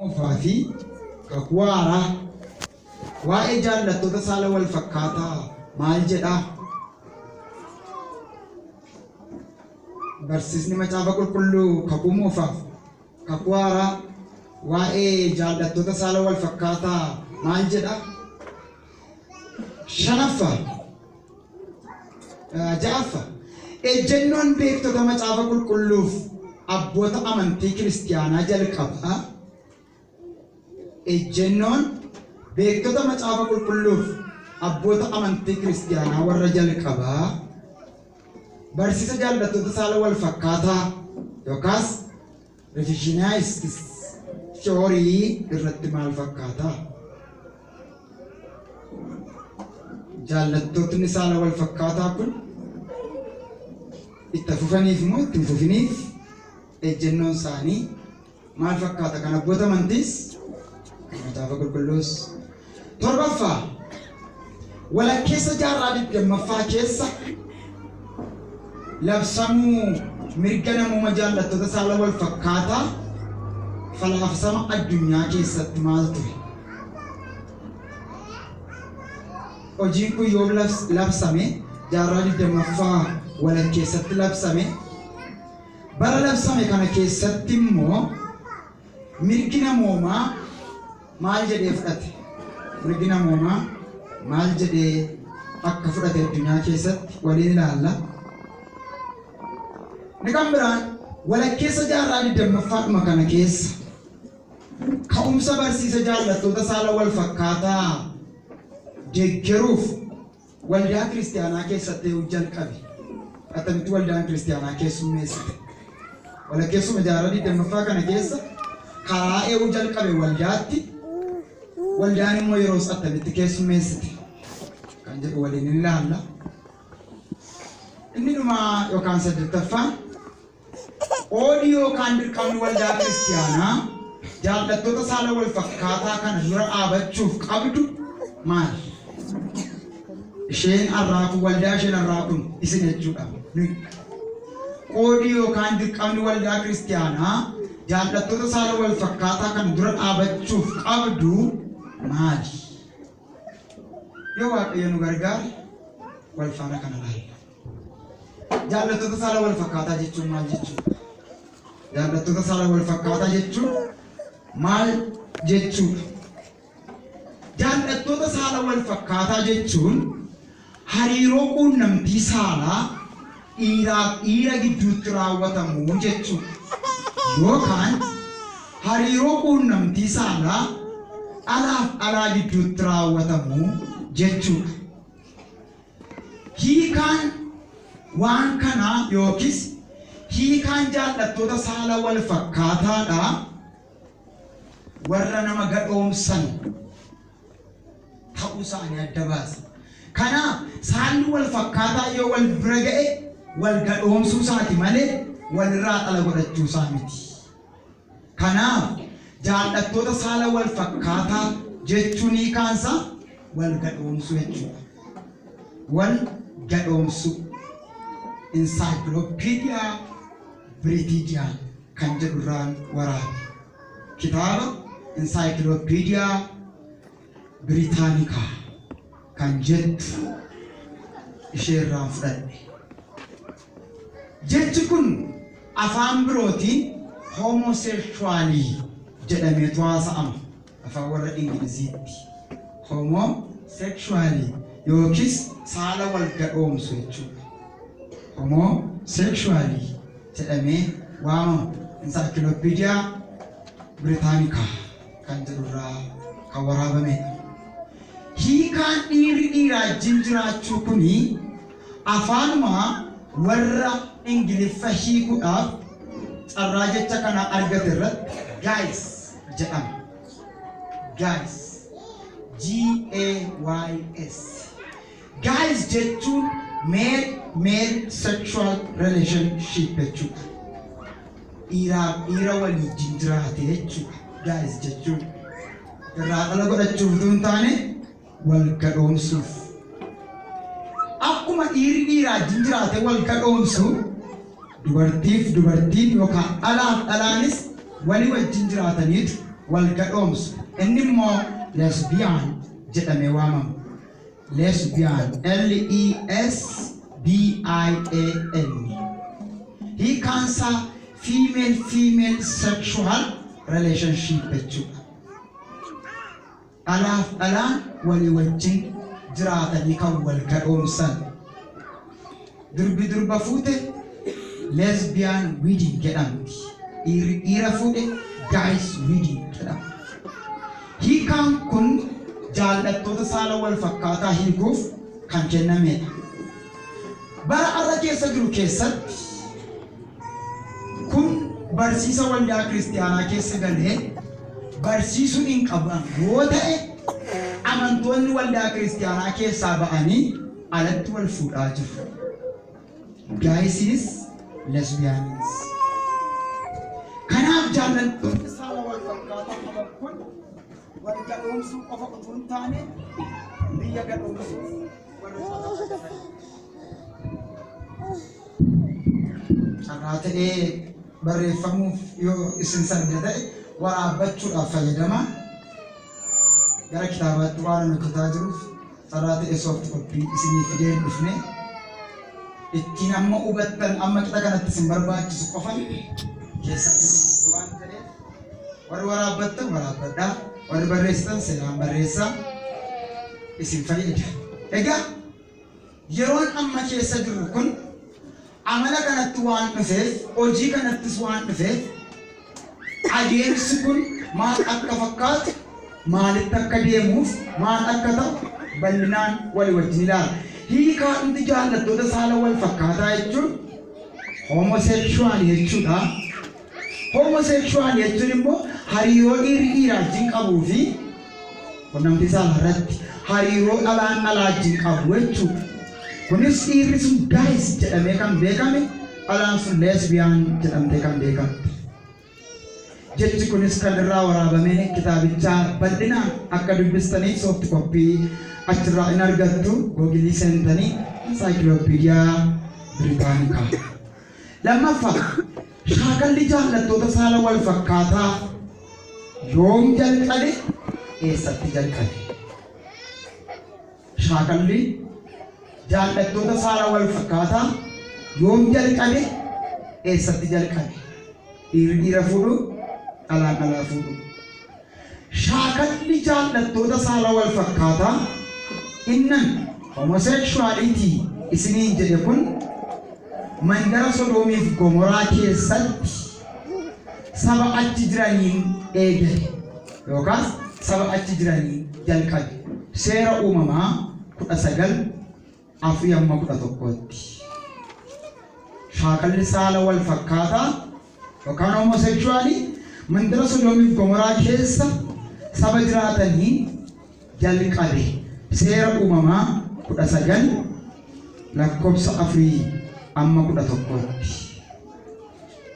Moofaa fi Kakuu Haaraa waa'ee jaallattoota saala wal fakkaataa maal jedhaa? Barsiisni Macaafa Qulqulluu Kakuu Moofaaf Kakuu Haaraa waa'ee jaallattoota saala wal fakkaataa maal jedhaa? Shanaffaa, ja'affa, ejjennoon beektota Macaafa Qulqulluuf abboota amantii kiristiyaanaa jalqabaa, ejjennoon beektota Macaafa Qulqulluuf abboota amantii kiristiyaanaa warra jalqabaa barsiisa jaallattoota saala wal fakkaataa yookaas revisionist theory irratti maal fakkaata? Jaallattootni saala wal fakkaataa kun itti fufaniif moo itti hin fufiniif ejjennoon isaanii maal fakkaata? Kan abboota amantiis kan Macaafa Qulqulluus. Torbaffaa, walakkeessa jaarraa 20ffaa keessa labsamuu mirga namooma jaallattoota saala wal fakkaataa falaasama addunyaa keessatti maal ture? Hojiin kun yoom labsame? Jaarraa 20ffaa walakkeessatti labsame. Bara labsame kana keessatti immoo mirgi namoomaa maal jedhee fudhate? Mirgi namoomaa maal jedhee akka fudhate addunyaa keessatti waliin ilaalla. Inni kan biraan walakkeessa jaarraa 20ffaadhuma kana keessa ka'umsa barsiisa jaallattoota saala wal fakkaataa deeggaruuf waldaa kiristiyaanaa keessatti jalqabe. Attamitti waldaan kiristiyaanaa keessummeessite? Walakkeessuma jaarraa 20ffaa kana keessa karaa ee'uu jalqabe waldaatti, waldaan immoo yeroos attamitti keessummeessite kan jedhu waliin hin ilaalla. Inni dhumaa yookaan saddeettaffaan, qoodi yookaan dirqamni waldaa kiristiyaanaa jaallattoota saala wal fakkaataa kana dura dhaabachuuf qabdu maali? Isheen har'aa kun, waldaa isheen har'aa kun isin jechuudha. Qoodi yookaan dirqamni waldaa kiristiyaanaa jaallattoota saala wal fakkaataa kana dura dhaabachuuf qabdu maali? Yoo Waaqayyo nu gargaare wal faana kana laalla. Jaallattoota saala wal fakkaataa jechuun maal jechuudha? Jaallattoota saala wal fakkaataa jechuun maal jechuudha? Jaallattoota saala wal fakkaataa jechuun hariiroo quunnamtii saalaa dhiiraaf dhiira gidduutti raawwatamu jechuudha. Yookaan hariiroo quunnamtii saalaa dhalaaf dhalaa gidduutti raawwatamu jechuudha. Hiikaan waan kanaa yookiis hiikaan jaallattoota saala wal fakkaataadha warra nama gadhoomsan ta'uu isaanii adda baasa. Kanaaf saalli wal fakkaataa yoo wal bira ga'e wal gadhoomsuu isaati malee walirraa dhala godhachuu isaa miti. Kanaaf jaallattoota saala wal fakkaataa jechuun hiikaansaa wal gadhoomsuu jechuudha. Wal gadhoomsuu. Encyclopedia Britannica kan jedhurraan waraabe. Kitaaba Encyclopedia Britannica kan jettu isheerraan fudhadhe. Jechi kun afaan birootiin homosexualii jedhameetu haasa'ama afaan warra Ingiliziitti. Homosexualii yookiis saala wal gadhoomsu jechuudha. Homosexualii jedhamee waamama. Encyclopedia Britannica kan jedhurraa kan waraabamedha. Hiikaan dhiirri dhiiraa wajjin jiraachuu kuni afaanuma warra Ingiliffa hiikuudhaaf carraa jecha kana argate irratti gays jedhama. Gays. Gays. Gays jechuun male male sexual relationship jechuudha. Dhiiraaf dhiira walii wajjin jiraate jechuudha. Gays jechuun irraa dhala godhachuuf utuu hin taane wal gadhoomsuuf. Akkuma dhiirri dhiiraa wajjin jiraate wal gadhoomsu, dubartiif dubartiin yookaan dhalaaf dhalaanis walii wajjin jiraataniitu wal gadhoomsu. Inni immoo lesbian jedhamee waamama. Lesbian, L-E-S-B-I-A-N. Hiikaansaa female female sexual relationship jechuudha. Dhalaaf dhalaan walii wajjin jiraatanii kan wal gadhoomsan. Durbi durba fuute lesbian wedding jedhamti. Dhiirri dhiira fuudhe gays wedding jedhama. Hiikaan kun jaallattoota saala wal fakkaataa hiikuuf kan kennamedha. Bara har'a keessa jiru keessatti kun barsiisa waldaa kiristiyaanaa keessa galee barsiisuu hin qaban yoo ta'e, amantoonni waldaa kiristiyaanaa keessaa ba'anii alatti wal fuudhaa jiru. Gaysiinis lesbianiis. Kanaaf jaallattoonni saala wal fakkaataa qaban kun wal gadhoomsuu qofa utuu hin taane, biyya gadhoomsuuf warra carraaqan. Carraa ta'ee barreeffamuuf yoo isin sarda ta'e, waraabbachuudhaaf fayyadama. Gara kitaabaatti waan hojjetaa jiruuf, carraa ta'ee soft copy isinii fidee hin dhufne. Ittiin amma hubattan, amma qixa kanatti isin barbaachisu qofan keessaa isin waan ta'eef, warri waraabbattan waraabbadhaa, warri barreessitan seeraan barreessaa, isin fayyada. Egaa yeroon amma keessa jirru kun amala kanatti waan dhufeef, hojii kanattis waan dhufeef, adeemsi kun maal akka fakkaatu, maalitti akka deemuuf, maal akka ta'u bal'inaan walii wajjin ilaala. Hiikaa nuti jaallattoota saala wal fakkaataa jechuun homosexual jechuudha. Homosexual jechuun immoo hariiroo dhiirri dhiiraa wajjin qabuu fi qunnamtii saalaa irratti hariiroo dhalaan dhalaa wajjin qabu jechuudha. Kunis dhiirri sun gays jedhamee kan beekame, dhalaan sun lesbian jedhamtee kan beekamte. Jechi kunis kan irraa waraabame kitaabicha bal'inaan akka dubbistaniif soft copy achirraa in argattu, Google seentanii Encyclopedia Britannica. Lammaffaa, shaakalli jaallattoota saala wal fakkaataa yoom jalqabe, eessatti jalqabe? Shaakalli jaallattoota saala wal fakkaataa yoom jalqabe, eessatti jalqabe? Dhiirri dhiira fuudhu, dhalaan dhalaa fuudhu. Shaakalli jaallattoota saala wal fakkaataa innan homosexuality isiniin jedhe kun mandara Sodoomiif Gomoraa keessatti saba achi jiraniin eegale yookaas saba achi jiraniin jalqabe. Seera Uumamaa 19:4 hamma 11tti. Shaakalli saala wal fakkaataa yookaan homosexualii mandara Sodoomiif Gomoraa keessa saba jiraataniin jalqabe. Seera Uumamaa 19 lakkoofsa 4 amma 11tti.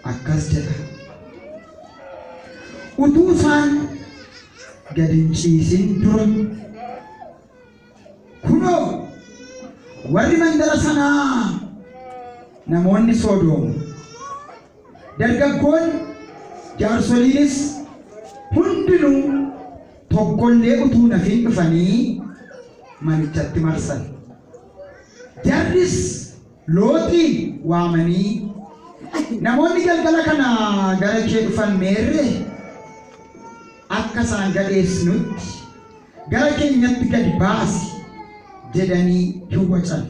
Akkas jedha. Utuu isaan gad hin ciisin dura, kunoo warri mandara sanaa, namoonni Sodoom, dargaggoonni, jaarsoliinis hundinuu tokkollee utuu nafin dhufanii manichatti marsan. Jarris Looxiin waamanii, "Namoonni galgala kana gara kee dhufan meerre? Akka isaan gadheessinutti gara keenyatti gadi baasi" jedhanii hin wacan.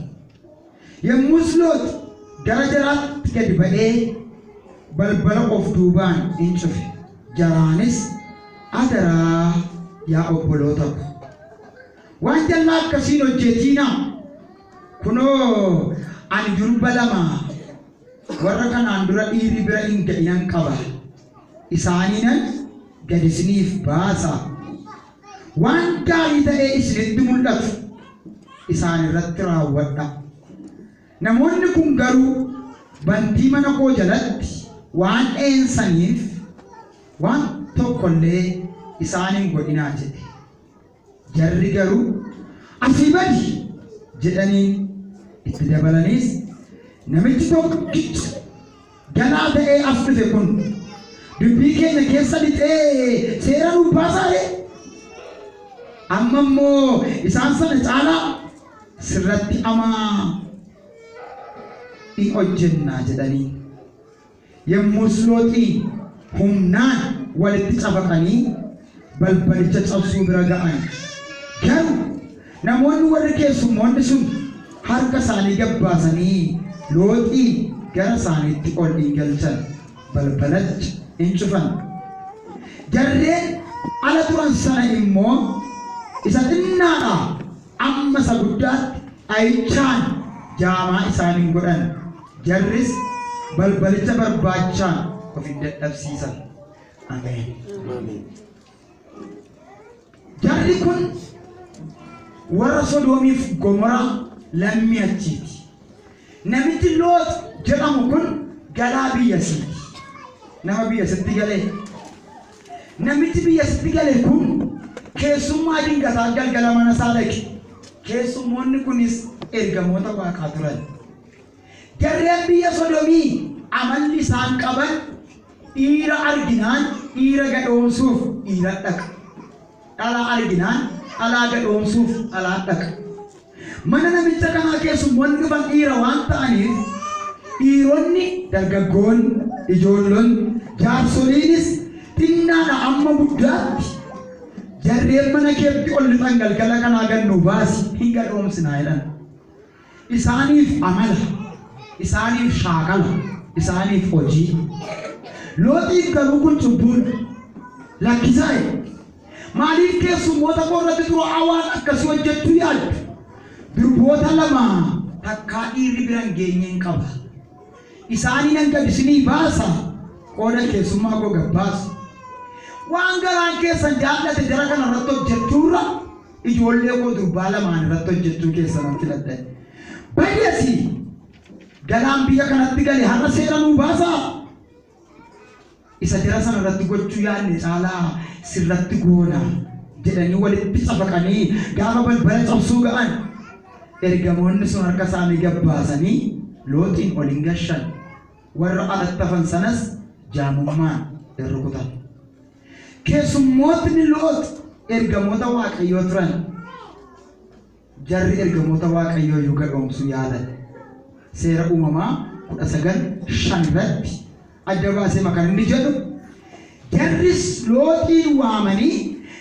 Yommus Loox gara jaraatti gadi ba'ee balbala of duubaan in cufe. Jaraanis, "Adaraa yaa obboloota ko, waan jallaa akkasiin hojjetiinaa! Kunoo ani durba lama warra kanaan dura dhiirri bira hin ga'inan qaba. Isaaniinan gad isiniif baasa. Waan gaarii ta'ee isinitti mul'atu isaan irratti raawwadha. Namoonni kun garuu bantii mana koo jalatti waan dheensaniif, waan tokkollee isaan hin godhinaa" jedhe. Jarri garuu, "Asii badi" jedhaniin. Itti dabalaniis, "Namichi tokkichi galaa ta'ee as dhufe kun Dubbii keenya keessa lixee seera nuuf baasaare. Amma immoo isaan sana caalaa sirratti amaa in hojjennaa jedhanii. Yommus Looxiin humnaan walitti cafaqanii balbalicha cabsuu bira ga'an. Garuu namoonni warri keessummoonni sun harka isaanii gabbaasanii Looxiin gara isaaniitti ol in galchan, balbalacha in cufan. Jarreen ala turan sana immoo isa xinnaadhaa amma isa guddaatti dha'ichaan jaamaa isaan in godhan, jarris balbalicha barbaachaan of in dadhabsiisan. Ameen. Ameen. Jarri kun warra Sodoomiif Gomoraa lammii achiiti. Namichi Loox jedhamu kun galaa biyyasiiti. Nama biyyasitti galee. Namichi biyyasitti gale kun keessummaa dingataa galgala mana isaa dhaqe. Keessummoonni kunis ergamoota Waaqaa turan. Jarreen biyya Sodomii amalli isaan qaban dhiira arginaan dhiira gadhoomsuuf dhiira dhaqa. Dhalaa arginaan dhalaa gadhoomsuuf dhalaa dhaqa. Mana namicha kanaa keessummoonni dhufan dhiira waan ta'aniif dhiironni, dargaggoonni, ijoollonni, jaarsoliinis xinnaadha amma guddaatti jarreen mana keetti ol lixan galgala kanaa gad nuu baasi hin gadhoomsinaa jedhan. Isaaniif amala, isaaniif shaakala, isaaniif hojii. Looxiif garuu kun cubbuudha. Lakkisaa jedhe. Maaliif keessummoota koo irratti xuraa'aa waan akkasii hojjechuu yaaddu? Durboota lama takkaa dhiirri bira hin geenyeen qaba. Isaaniinan gad isinii baasa, qooda keessummaa koo gad baasu. Waan garaan keessan jaallate jara kana irratti hojjechuurra ijoollee koo durbaa lamaan irratti hojjechuu keessanan filadha. Badi asii! Galaan biyya kanatti gale har'a seera nuu baasaa? Isa jara sana irratti gochuu yaadne caalaa sirratti goona jedhanii walitti cafaqanii gaafa balbala cabsuu ga'an ergamoonni sun harka isaanii gad baasanii Looxiin ol in gashan. Warra alatti hafan sanas jaamummaan in rukutan. Keessummootni Loox ergamoota Waaqayyoo turan. Jarri ergamoota Waaqayyoo iyyuu gadhoomsuu yaalan. Seera Uumamaa 19, 5 irratti adda baaseema kan inni jedhu, Jarris Looxiin waamanii,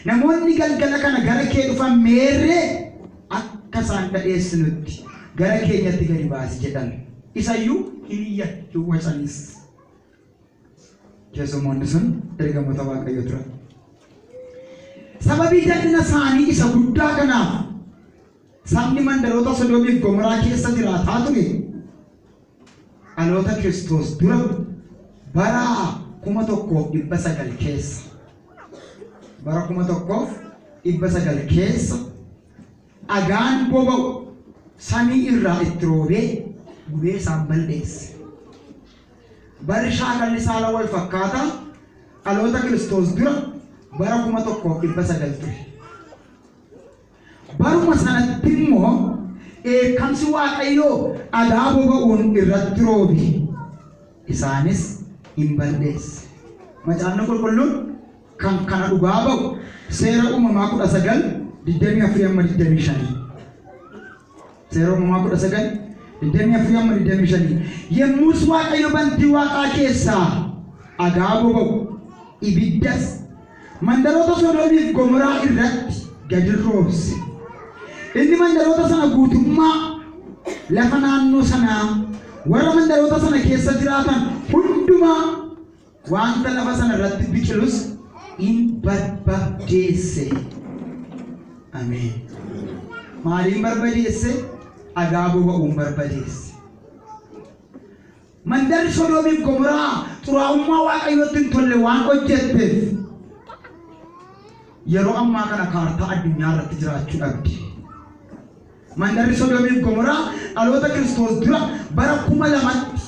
Namoonni galgala kana gara kee dhufan meerree? Akka isaan dhadheessinutti gara keenyatti gadi baasi jedhan. Isa iyyuu hin iyyan, hin wacanis. Keessummoonni sun ergamoota Waaqayyoo turan. Sababii jal'ina isaanii isa guddaa kanaaf sabni mandaroota Sodoomiif Gomoraa keessa jiraataa ture dhaloota Kiristoos dura bara 1900 keessa bara 1900 keessa dhagaan boba'u samii irraa itti roobee gubee isaan balleesse. Barri shaakalli saala wal fakkaataa dhaloota Kiristoos dura bara 1900 ture. Baruma sanatti immoo dheekkamsi Waaqayyoo dhagaa boba'uun irratti roobe, isaanis in balleesse. Macaafni Qulqulluun kan kana dhugaa ba'u Seera Uumamaa 19, 24 amma 25. Seera Uumamaa 19, 24 amma 25. Yommus Waaqayyo bantii waaqaa keessaa dhagaa boba'u, ibiddas mandaroota Sodoomiif Gomoraa irratti gad in roobse. Inni mandaroota sana guutummaa lafa naannoo sanaa, warra mandaroota sana keessa jiraatan hundumaa, wanta lafa sana irratti biqilus in barbadeesse. Ameen. Maaliin barbadeesse? Dhagaa boba'uun barbadeesse. Mandarri Sodoomiif Gomoraa xuraa'ummaa Waaqayyootti hin tolle waan hojjetteef yeroo ammaa kana kaartaa addunyaa irratti jiraachuu dhabde. Mandarri Sodoomiif Gomoraa dhaloota Kiristoos dura bara 2000tti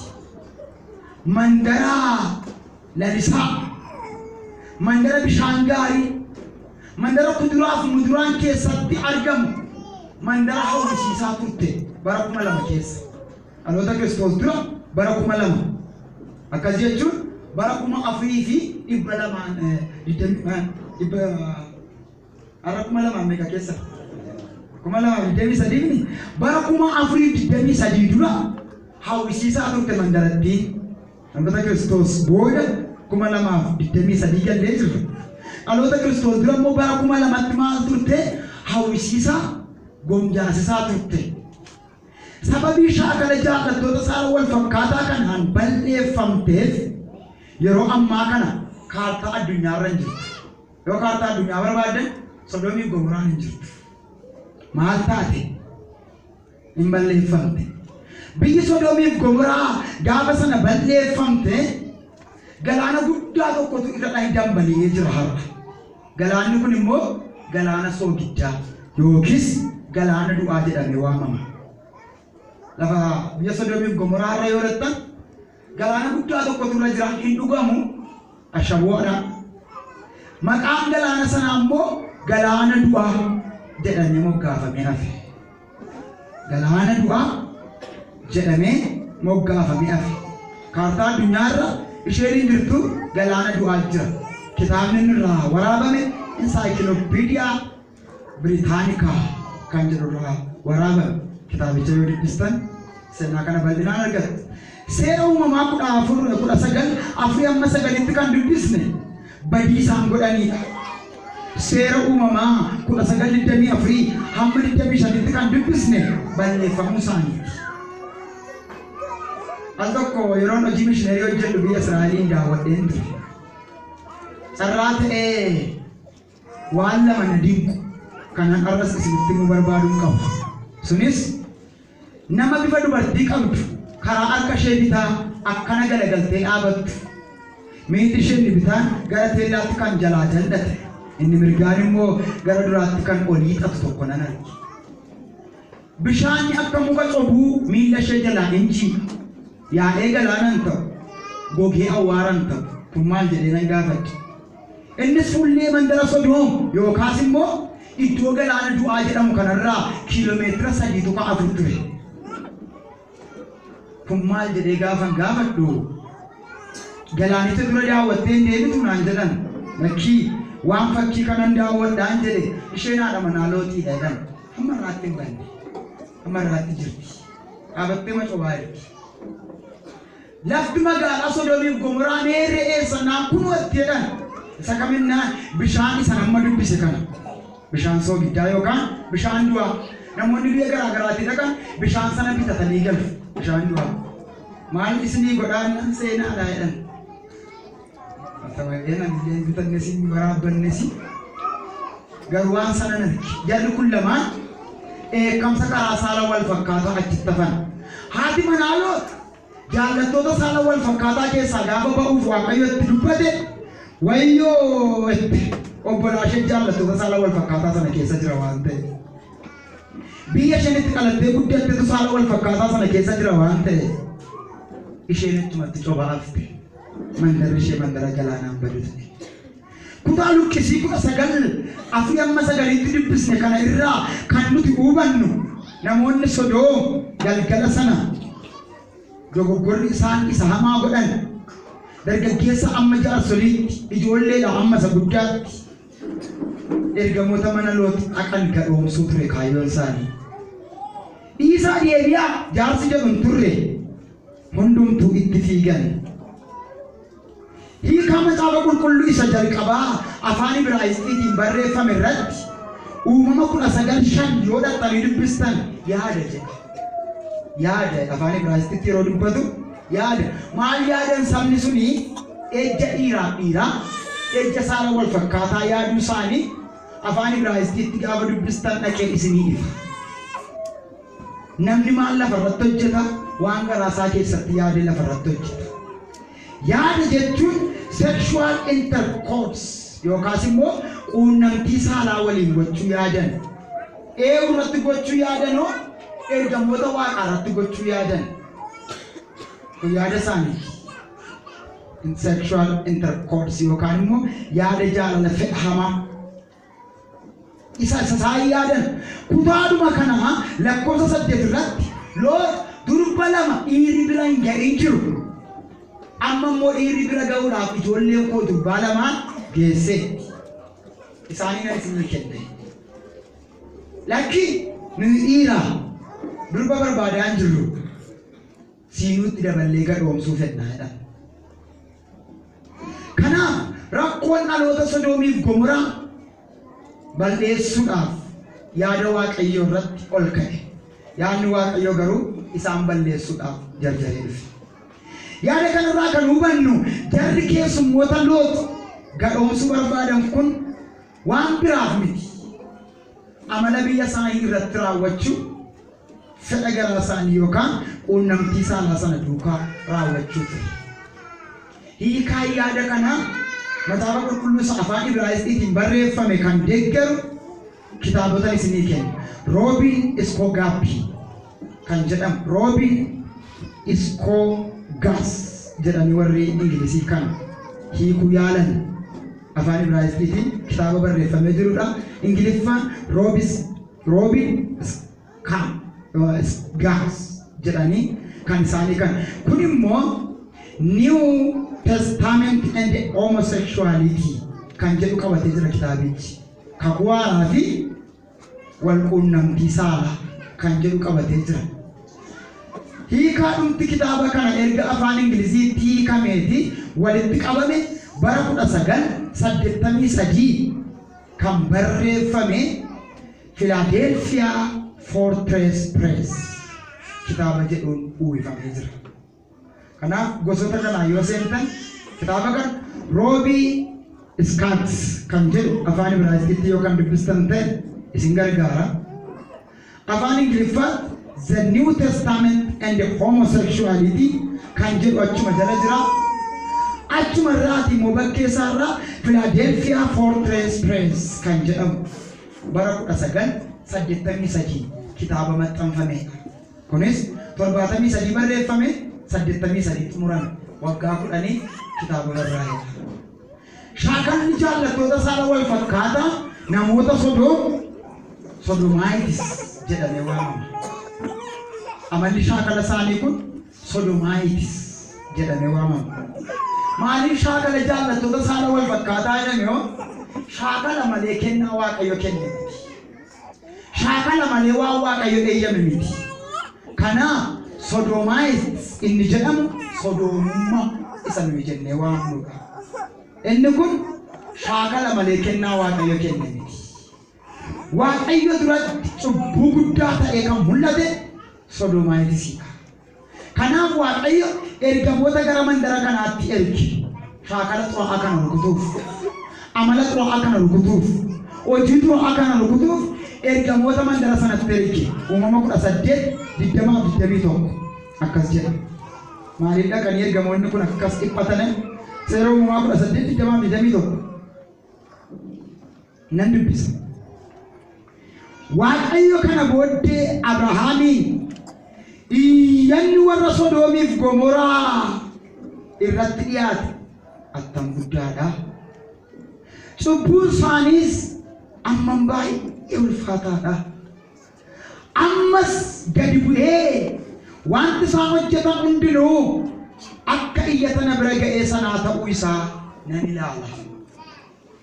mandara lalisaa, mandara bishaan gaarii, mandara kuduraaf muduraan keessatti argamu, mandara hawwisiisaa turte bara 2000 keessa. Dhaloota Kiristoos dura bara 2000. Akkas jechuun bara 4200 dhibba har'a 2000 meeqa keessa? 2023, bara 4023 dura hawwisiisaa turte mandarattiin. Dhaloota Kiristoos booda 2023 gallee jirra. Dhaloota Kiristoos dura immoo bara 2000tti maal turte? Hawwisiisaa, gomjaasisaa turte. Sababii shaakala jaallattoota saala wal fakkaataa kanaan balleeffamteef yeroo ammaa kana kaartaa addunyaarra hin jirtu. Yoo kaartaa addunyaa barbaaddan, Sodoomii Gomoraan hin jirtu. Maal taate? Hin balleeffamte. Biyyi Sodoomiif Gomoraa gaafa sana balleeffamte, galaana guddaa tokkotu irra dhahi dambali'ee jira har'a. Galaanni kun immoo galaana soogiddaa yookiis galaana du'aa jedhamee waamama. Lafa biyya Sodoomiif Gomoraa irra yoo dhattan, galaana guddaa tokkotu irra jira, hin dhugamu, ashaboodha. Maqaan galaana sanaa immoo galaana du'aa jedhamee moggaafamee hafe. Galaana du'aa jedhamee moggaafamee hafe. Kaartaa addunyaarra isheen hin jirtu, galaana du'aa jira. Kitaabni inni irraa waraabame Encyclopedia Britannica kan jedhu irraa waraabame. Kitaabicha yoo dubbistan seenaa kana bal'inaan argattu. Seera Uumamaa 14, 19:4 hamma 9tti kan dubbisne badii isaan godhanidha. Seera Uumamaa 19:24 hamma 25tti kan dubbisne balleeffamuu isaaniiti. Al tokko yeroon hojii mishineerii hojjedhu biyya Israa'eliin daawwadheen ture. Carraa ta'ee waan lama na dinqu kanan arras isinitti himuu barbaaduun qabu. Sunis nama bifa dubartii qabdu karaa harka ishee bitaa akkana galagaltee dhaabattu. Miilli ishee inni bitaan gara teellaatti kan jalaa jal'ate, inni mirgaan immoo gara duraatti kan olii hiixatu tokko nan arge. Bishaanni akka muka cobuu miilla ishee jalaa in jiidha. Yaa'ee galaanan ta'u, gogee awwaaran ta'u. Kun maal jedhee nan gaafadhe. Innis fuullee mandara Sodoom yookaas immoo iddoo galaana du'aa jedhamu kanarraa kiiloomeetira 3.4 ture. Kun maal jedhee gaafan gaafadhu, "Galaanicha dura daawwattee hin deebitu?" naan jedhan. "Lakkii, waan fakkii kanan daawwadhaan" jedhe. "Isheen haadha manaa Looxiidha" jedhan. Hamma irraatti hin banne. Hamma irraatti jirti. Dhaabattee macobaa jirti. Lafti magaalaa Sodoomiif Gomoraa meerre, eessa naan, "Kunoo" itti jedhan. Isa kaminnaan, bishaan isa amma dubbise kana. Bishaan soogiddaa yookaan bishaan du'aa. Namoonni biyya garaa garaatii dhaqan bishaan sana bitatanii galu. Bishaan du'aa. "Maal isinii godhaan?" nan "Seenaadha" jedhan. Tawayyeen anillee bitannes, waraabbannes, garuu waan sana nan arge. Jarri kun lamaan dheekkamsa karaa saala wal fakkaataa achitti hafan. Haati manaa Loot jaallattoota saala wal fakkaataa keessaa gaafa ba'uuf Waaqayyo itti dubbate, "Wayyoo" itti, obbolaa ishee jaallattoota saala wal fakkaataa sana keessa jira waan ta'e. Biyya isheen itti dhalattee guddattetu saala wal fakkaataa sana keessa jira waan ta'e. Isheen achumatti cobaa hafte. Mandarri ishee mandara galaanaan badu ta'e. Kutaa Luqqisii 19:4 hamma 9tti dubbisne kana irraa kan nuti hubannu, namoonni Sodoom galgala sana dogoggorri isaan isa hamaa godhan dargaggeessa amma jaarsoliitti, ijoolleedha amma isa guddaatti, ergamoota mana Loot dhaqan gadhoomsuu ture kaayyoon isaanii. "Dhiisaa, deebi'aa" jaarsi jedhu hin turre, hundumtuu itti fiigan. Hiikaa Macaafa Qulqulluu isa jalqabaa afaan Ibraayisxiitiin barreeffame irratti Uumama 19:5 yoo dhaqxanii dubbistan "yaada" jedha. Yaada afaan Ibraayisxiitti yeroo dubbatu yaada. Maal yaadan sabni suni? Ejja dhiiraaf dhiiraa, ejja saala wal fakkaataa yaaduu isaanii afaan Ibraayisxiitti gaafa dubbistan dhaqee isinii ifa. Namni maal lafarratti hojjeta? Waan garaasaa keessatti yaade lafarratti hojjeta. Yaada jechuun sexual intercourse yookaas immoo quunnamtii saalaa waliin gochuu yaadan. Eewu irratti gochuu yaadanoo? Ergamoota Waaqaa irratti gochuu yaadan. Kun yaada isaaniiti. Sexual intercourse yookaan immoo yaada jaalala fedha hamaa. Isa isaan yaadan. Kutaadhuma kana lakkoofsa 8 irratti Loot durba lama dhiirri bira hin ga'in jiru. Amma immoo dhiirri bira ga'uudhaaf ijoolleen koo durbaa lamaan geesseetti. Isaanii nan isinii kenne. Lakki, nuyi dhiira, durba barbaadaa hin jirru. Siinuutti daballee gadhoomsuu fedhnaa jedhan. Kanaaf rakkoon dhaloota Sodoomiif Gomoraa balleessuudhaaf yaada Waaqayyoo irratti ol ka'e. Yaadni Waaqayyoo garuu isaan balleessuudhaaf jarjaree dhufe. Yaada kanarraa kan hubannu, jarri keessummoota Loox gadhoomsuu barbaadan kun waan biraaf miti. Amala biyya isaanii irratti raawwachuu, fedha garaa isaanii yookaan quunnamtii saalaa sana duukaa raawwachuu ture. Hiikaan yaada kanaa Macaafa Qulqulluu isa afaan Ibraayisxiitiin barreeffame kan deeggaru kitaabota isinii kenna. Roobiin Iskoogaappi kan jedhamu, Roobiin Iskoogaas jedhanii warri Ingilizii kan hiikuu yaalan, afaan Ibraayisxiitiin kitaaba barreeffamee jirudha. Ingiliffaan Roobin Gaas jedhanii kan isaanii kan. Kun immoo New Testament and Homosexuality kan jedhu qabatee jira kitaabichi. Kakuu Haaraa fi walquunnamtii saalaa kan jedhu qabatee jira. Hiikaa dhumti kitaaba kana erga afaan Ingiliziitti hiikameeti walitti qabame bara 1983 kan barreeffame, Philadelphia Fortress Press kitaaba jedhuun uwwifamee jira. Kanaaf gosoota kanaa yoo seentan, kitaaba kana Roobii Iskaats kan jedhu afaan Ibraayisxiitti yoo kan dubbistan ta'e isin gargaara. Afaan Ingiliffaatti The New Testament and Homosexuality kan jedhu achuma jala jira. Achuma irraati immoo bakkee isaarraa Philadelphia Fortress Press kan jedhamu bara 1983 kitaaba maxxanfamedha. Kunis 73 barreeffame, 83 xumurame, waggaa 10 kitaaba barraa'edha. Shaakalli jaallattoota saala wal fakkaataa namoota Sodoom, Sodomaayitis jedhamee waamama. Amalli shaakala isaanii kun Sodomaayitis jedhamee waamama. Maaliif shaakala jaallattoota saala wal fakkaataa jedhame hoo? Shaakala malee kennaa Waaqayyo kenne miti. Shaakala malee waan Waaqayyo eeyyame miti. Kanaaf Sodomaayitis inni jedhamu sodoomummaa isa nuyi jennee waamnudha. Inni kun shaakala malee kennaa Waaqayyo kenne miti. Waaqayyo duratti cubbuu guddaa ta'ee kan mul'ate Sodomaayitisiidha. Kanaaf Waaqayyo ergamoota gara mandara kanaatti erge. Shaakala xuraa'aa kana rukutuuf, amala xuraa'aa kana rukutuuf, hojii xuraa'aa kana rukutuuf ergamoota mandara sanatti erge. Uumama 18:20-21 akkas jedha. Maaliif dhaqanii ergamoonni kun akkas dhiphatan? Seera Uumamaa 18:20-21 nan dubbisa. Waaqayyo kana booddee Abrahaamiin, "Iyyanni warra Sodoomiif Gomoraa irratti dhiyaate attam guddaadha. Cubbuun isaaniis ammam baay'ee ulfaataadha. Ammas gadi bu'ee wanti isaan hojjetan hundinuu akka iyyata na bira ga'ee sanaa ta'uu isaa nan ilaala."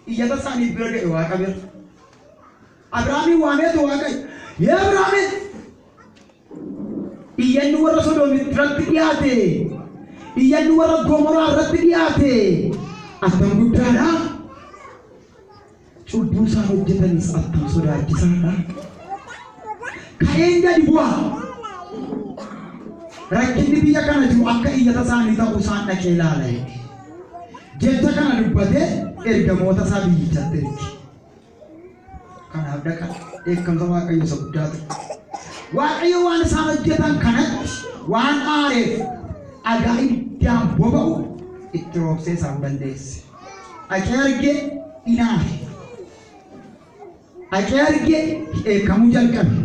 Iyyata isaaniif bira ga'e Waaqa bira. Abrahaamiin waameetu Waaqayyo, "Yaa Abrahaamiin, iyyanni warra Sodoomitti irratti dhiyaate, iyyanni warra Gomoraa irratti dhiyaate attam guddaadha. Cubbuu isaan hojjetanis attam sodaachisaadha. Ka'een gadi bu'a. Rakkinni biyya kana jiru akka iyyata isaanii ta'uu isaan dhaqee ilaala," jedhe. Jecha kana dubbatee ergamoota isaa biyyichatti erge. Kanaaf dhaqa, dheekkamsa Waaqayyo isa guddaa ture. Waaqayyo waan isaan hojjetan kanatti waan aareef dhagaa ibiddaan boba'u itti roobsee isaan balleesse. Dhaqee argee inaare. Dhaqee argee dheekkamuu jalqabe.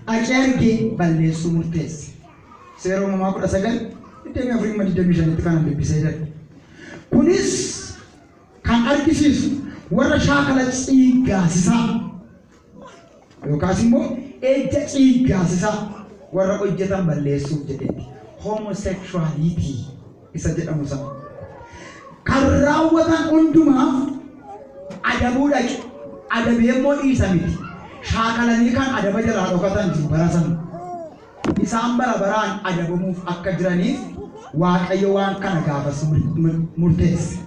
Dhaqee argee balleessuu murteesse. Seera Uumamaa 19:24-25tti kanan dubbisee jira. Kunis kan argisiisu warra shaakala ciiggaasisaa yookaas immoo ejja ciiggaasisaa warra hojjetan balleessuuf jedheeti. Homosexuality isa jedhamu sana. Kan raawwatan hundumaaf adabuu dhaqe. Adabee immoo dhiisa miti. Shaakalanii kan adaba jalaa dhokatan jiru bara sana. Isaan bara baraan adabamuuf akka jiraniif Waaqayyo waan kana gaafas murteesse.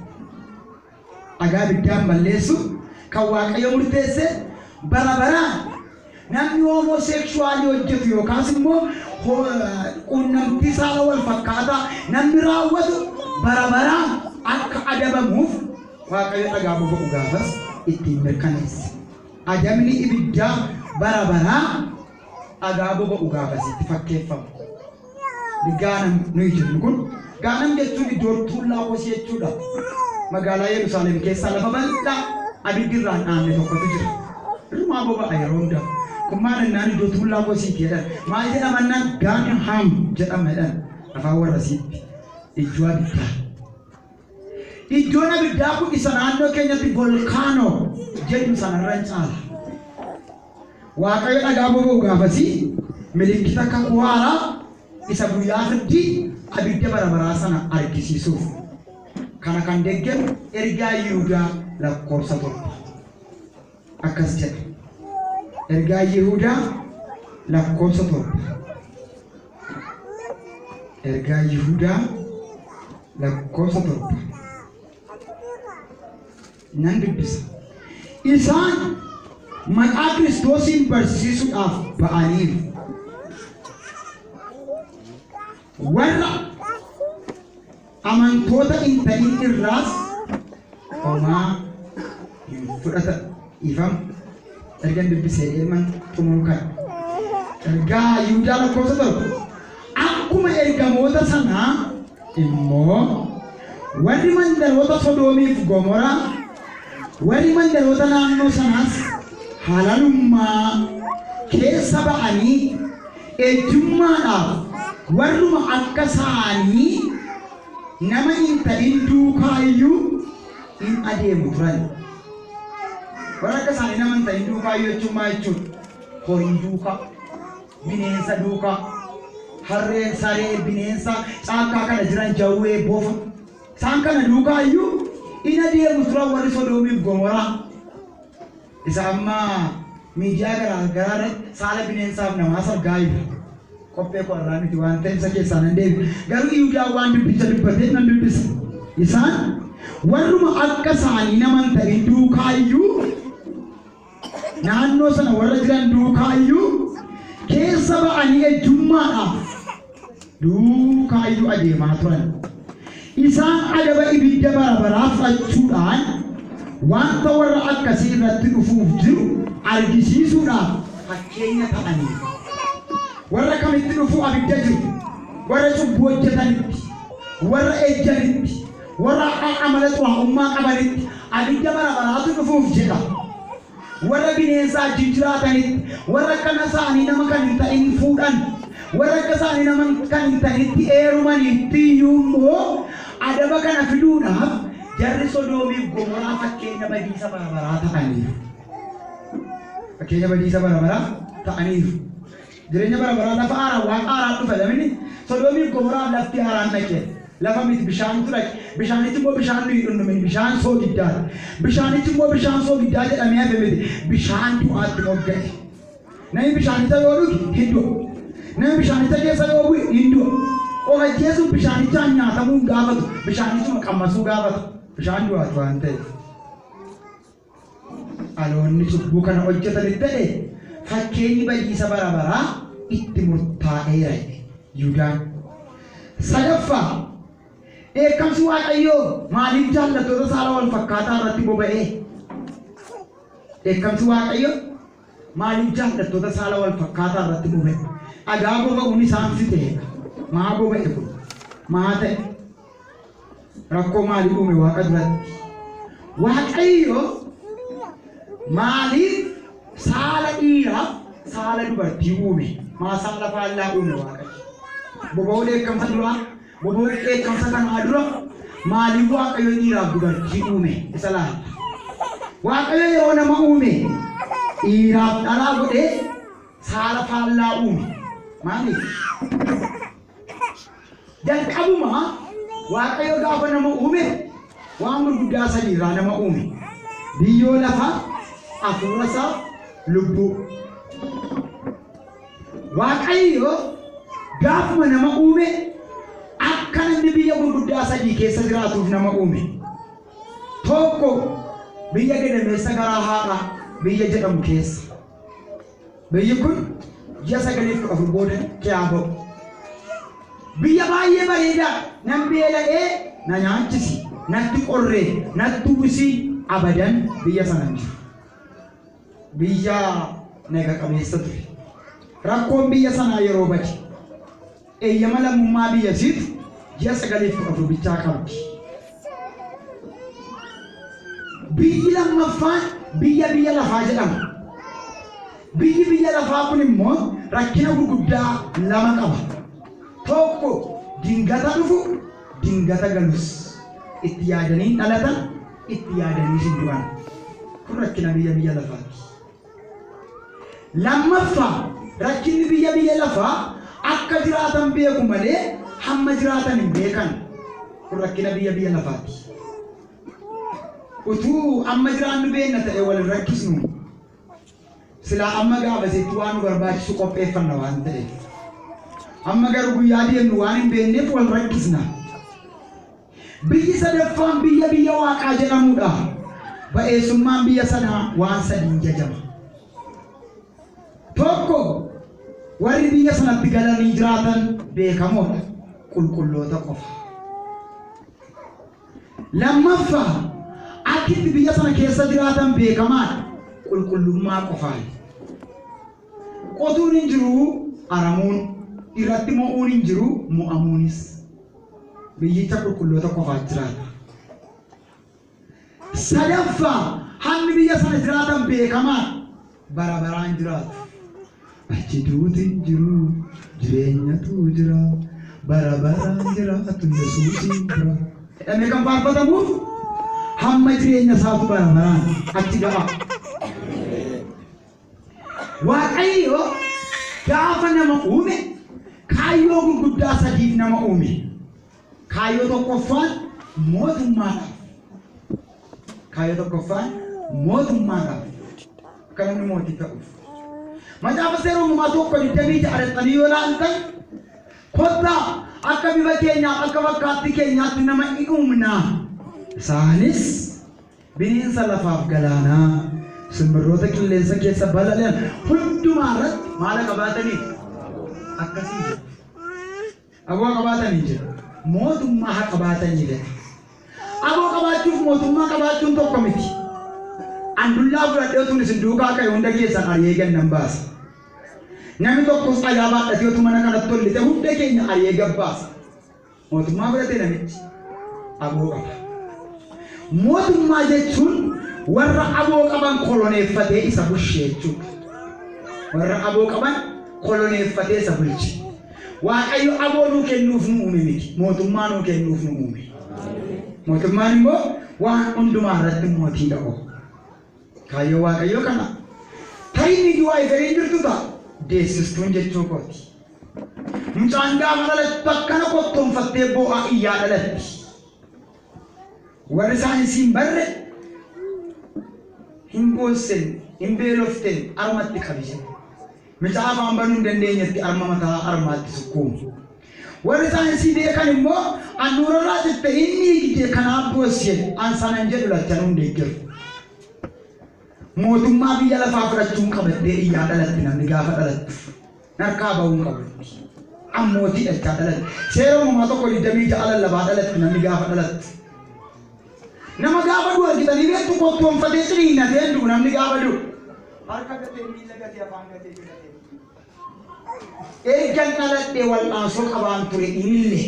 Dhagaa ibiddaan balleessu kan Waaqayyo murteesse bara baraan namni homosexualii hojjetu yookaas immoo quunnamtii saala wal fakkaataa namni raawwatu bara baraan akka adabamuuf Waaqayyo dhagaa boba'u gaafas ittiin mirkaneesse. Adabni ibiddaa bara baraa dhagaa boba'u gaafasitti fakkeeffama. Gaanam nuyi jennu kun gaanam jechuun iddoo tuullaa kosii jechuudha. Magaalaa Yerusaalem keessaa lafa bal'aa abiddi irraa hin dhaamne tokkotu jira. Irrumaa boba'a yeroo hundaa. Kun maal jennaan iddoo tuullaa kosiiti jedhan. Maal jedhama jennaan Gaanham jedhama jedhan afaan warra siitti. Iddoo abiddaa. Iddoon abiddaa kun isa naannoo keenyatti volkaanoo jennu sanarra hin caala. Waaqayyo dhagaa boba'u gaafasii milikkita kakuu haaraa isa guyyaa firdii abidda bara baraa sana argisiisuuf. Kana kan deggeru ergaa Yihudaa lakkoofsa 7. Akkas jedha. Ergaa Yihudaa lakkoofsa 7. Ergaa Yihudaa lakkoofsa 7. Nan dubbisa. Isaan maqaa Kiristoosiin barsiisuudhaaf ba'aniiru. Warra amantoota hin ta'in irraas homaa hin fudhatan. Dhiifama. Ergan dubbisee ilman xumuruu kana. Ergaa Yihudaa lakkoofsa 7. Akkuma ergamoota sanaa immoo warri mandaroota Sodoomiif Gomoraa, warri mandaroota naannoo sanaas halalummaa keessa ba'anii ejjummaadhaaf warruma akka isaanii nama hin ta'in duukaa iyyuu in adeemu turan. Warra akka isaanii nama hin ta'in duukaa iyyuu jechuun maal jechuudha? Horii duukaa, bineensa duukaa, harree, saree, bineensa caakkaa kana jiran jawwee, bofa. Isaan kana duukaa iyyuu in adeemu turan warri Sodoomiif Gomoraa. Isa amma miidiyaa garaa garaa irratti saala bineensaaf namaas argaa jirra. Qophee koo irraa miti waan ta'eef isa keessaa nan deebi'a. Garuu Yihudaan waan dubbicha dubbateef nan dubbisa. Isaan warruma akka isaanii nama hin ta'in duukaa iyyuu naannoo sana warra jiran duukaa iyyuu keessa ba'anii ejjummaadhaaf duukaa iyyuu adeemaa turan. Isaan adaba ibidda bara baraa fudhachuudhaan wanta warra akkasii irratti dhufuuf jiru argisiisuudhaaf fakkeenya ta'aniiru. Warra kamitti dhufuu abidda jiru? Warra cubbuu hojjetanitti, warra ejjanitti, warra amala xuraa'ummaa qabanitti abidda bara baraatu dhufuuf jedha. Warra bineensa wajjin jiraatanitti, warra akkana isaanii nama kan hin ta'in fuudhan, warra akka isaanii nama kan hin ta'initti eerumanitti iyyuu immoo adaba kana fiduudhaaf jarri Sodoomiif Gomoraa fakkeenya badiisa bara baraa ta'aniiru. Fakkeenya badiisa bara baraa ta'aniiru. Jireenya bara baraa lafa haaraan waaqa haaraan dhufa namni Sodoomiif Gomoraaf lafti haaraan dhaqe. Lafa miti bishaantu dhaqe. Bishaanichi immoo bishaan nuyi dhugnu miti bishaan soogiddaadha. Bishaanichi immoo bishaan soogiddaa jedhamee hafe miti bishaan du'aatti mogga'e. Namni bishaanicha yoo dhuge hin du'a. Namni bishaanicha keessa yoo bu'e hin du'a. Of ajjeesuuf bishaanichaan nyaatamuu hin gaafatu. Bishaanichuma qammasuu gaafata. Bishaan du'aati waan ta'eef. Dhaloonni cubbuu kana hojjetanitti ta'e fakkeenyi badiisa bara baraa itti murtaa'eera jedhe Yihudaan. Sadaffaa, dheekkamsi Waaqayyoo maaliif jaallattoota saala wal fakkaataa irratti boba'ee? Dheekkamsi Waaqayyoo maaliif jaallattoota saala wal fakkaataa irratti boba'e? Dhagaa boba'uun isaan fixeedha. Maa boba'e kun? Maa ta'e? Rakkoo maalii uume Waaqa duratti? Waaqayyo maaliif saala dhiiraaf saala dubartii uume? Maa saala faallaa uume Waaqayyo? Boba'uu dheekkamsa duraa, boba'uu dheekkamsa kanaa dura maaliif Waaqayyo dhiiraaf dubartii uume? Isa laalla. Waaqayyo yeroo nama uume dhiiraaf dhalaa godhee saala faallaa uume. Maaliif? Jalqabuma Waaqayyo gaafa nama uume Waan gurguddaa sadii irraa nama uume. Biyyoo lafaa, hafuura isaa, lubbuu. Waaqayyo gaafuma nama uume akka namni biyya gurguddaa sadii keessa jiraatuuf nama uume. Tokko biyya gadameessa garaa haadhaa biyya jedhamu keessa. Biyyi kun ji'a 9 fi 14 booda kiyaa ba'u. Biyya baay'ee bareedaa nan beela'ee na nyaachisi, natti qorree, natti uwwisi abadan biyya sana hin jiru. Biyya naga qabeessa ture. Rakkoon biyya sanaa yeroo bade eeyyama lammummaa biyya isiitu ji'a 9 fi 14 bichaa qabdi. Biyyi lammaffaan biyya biyya lafaa jedhama. Biyyi biyya lafaa kun immoo rakkina gurguddaa lama qaba. Tokko dingata dhufu, dingata galus. Itti yaadanii hin dhalatan, itti yaadanii hin du'an. Kun rakkina biyya biyya lafaati. Lammaffaa rakkinni biyya biyya lafaa akka jiraatan beeku malee hamma jiraatan hin beekan. Kun rakkina biyya biyya lafaati. Utuu amma jiraannu beenna ta'e wal hin rakkisnu. Silaa amma gaafasitti waan nu barbaachisu qopheeffanna waan ta'eef. Amma garuu guyyaa deemnu waan hin beekneef wal rakkisna. Biyyi sadaffaan biyya biyya waaqaa jedhamudha. Ba'eessummaan biyya sanaa waan sadiin jajama. Tokko warri biyya sanatti galanii jiraatan beekamoodha. Qulqulloota qofa. Lammaffaa akkitti biyya sana keessa jiraatan beekamaadha. Qulqullummaa qofaan. Qotuun hin jiru aramuun, irratti mo'uun hin jiru mo'amuunis. Biyyicha qulqulloota qofaa jiraata. Sadaffaa hammi biyya sana jiraatan beekamaadha. Bara baraan jiraatu. Achi duuti hin jiru, jireenyatu jira, bara baraan jiraatu Yesuusiin bira. Jedhamee kan faarfatamuuf hamma jireenya isaatu bara baraan achi ga'a. Waaqayyo gaafa nama uume kaayyoo gurguddaa sadiif nama uume. Kaayyoo tokkoffaan mootummaadhaaf. Kaayyoo tokkoffaan mootummaadhaaf. Akka namni mootii ta'uuf. Macaafa Seera Uumamaa 1:26 dhaqxanii yoo ilaaltan, "Kottaa akka bifa keenyaaf akka fakkaattii keenyaatti nama in uumnaa. Isaanis bineensa lafaaf galaanaa, simbirroota qilleensa keessa balali'an hundumaa irratti maala qabaatanii?" Akkasii jedhu. Aboo qabaatanii jedhu. Mootummaa haa qabaatanii jedha. Aboo qabaachuuf mootummaa qabaachuun tokko miti. Andullaa fudhadhee utuun isin duukaa ka'e hunda keessan ari'ee gannan baasa. Namni tokkos dhagaa baadhatee utuu mana kanatti tollite hunda keenya ari'ee gabbaasa. Mootummaa fudhate namichi aboo qaba. Mootummaa jechuun warra aboo qaban koloneeffatee isa bulche jechuudha. Warra aboo qaban koloneeffatee isa bulche. Waaqayyo aboo nuu kennuuf nu uume miti. Mootummaa nuu kennuuf nu uume. Mootummaan immoo waan hundumaa irratti mootii dha'u. Kaayyoo Waaqayyoo kana. Tarii midwiferyn jirtu ta'a. Deessistuun jechuu kooti. Mucaan gaafa dhalattu akkana kottoonfattee boo'aa iyyaa dhalatti. Warri saayinsii hin barre hin boossen, hin beelofteen armatti qabi jedhu. Mucaa afaan banuu hin dandeenyetti arma mataa armaatti sukkuumu. Warri saayinsii beekan immoo handhuurarraa citte inni hiikte kanaaf boossi jedhu. An sanan jedhu, lachanuu hin deeggaru. Mootummaa biyya lafaa fudhachuun qabattee iyyaa dhalatti namni gaafa dhalattu. Narkaa ba'uun qabutti. Ammootii dhalchaa dhalatti. Seera Uumamaa 1:26 lallabaa dhalatti namni gaafa dhalattu. Nama gaafa du'u argitanii beektu? Kottoonfatee ciniinnatee du'u namni gaafa du'u. Harka gatee, miila gatee, afaan gatee, ija gatee. Ergan dhaladhee wal'aansoo qabaan ture inillee.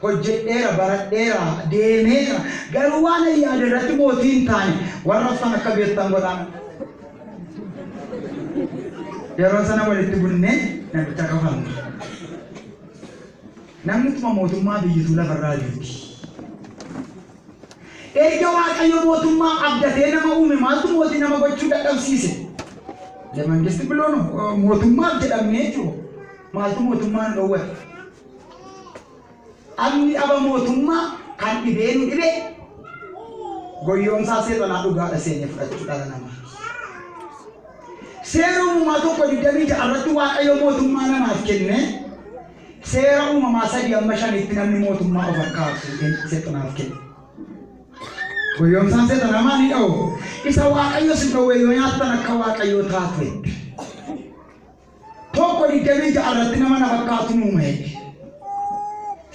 Hojjedheera, baradheera, deemeera. Garuu waan ani yaade irratti mootii hin taane, warra uffan akka beektan godhaan. Yeroo sana walitti bunnee namicha kafalna. Namni tuma mootummaa biyyituu lafarraa jirti. Erga Waaqayyo mootummaa abdatee nama uume maaltu mootii nama gochuu dadhabsiise? ለመንግስት ብሎ ነው mootummaaf jedhamnee jiru. Maaltu mootummaa nu dhoowwate? Amni dhaba mootummaa kan dhibee nu dhibee Goyyoomsaa seexanaa dhugaadha seenee fudhachuu dhala namaa. Seera uumamaa 1:26 irratti Waaqayyo mootummaa namaaf kenne seera uumamaa 3 amma 5tti namni mootummaa of harkaa fuudhee seexanaaf kenne. Goyyoomsaan seexanaa maali dha'u? Isa Waaqayyo si dhowwe yoo nyaattan akka Waaqayyoo taatu jette. 1:26 irratti nama na fakkaatu nu uume.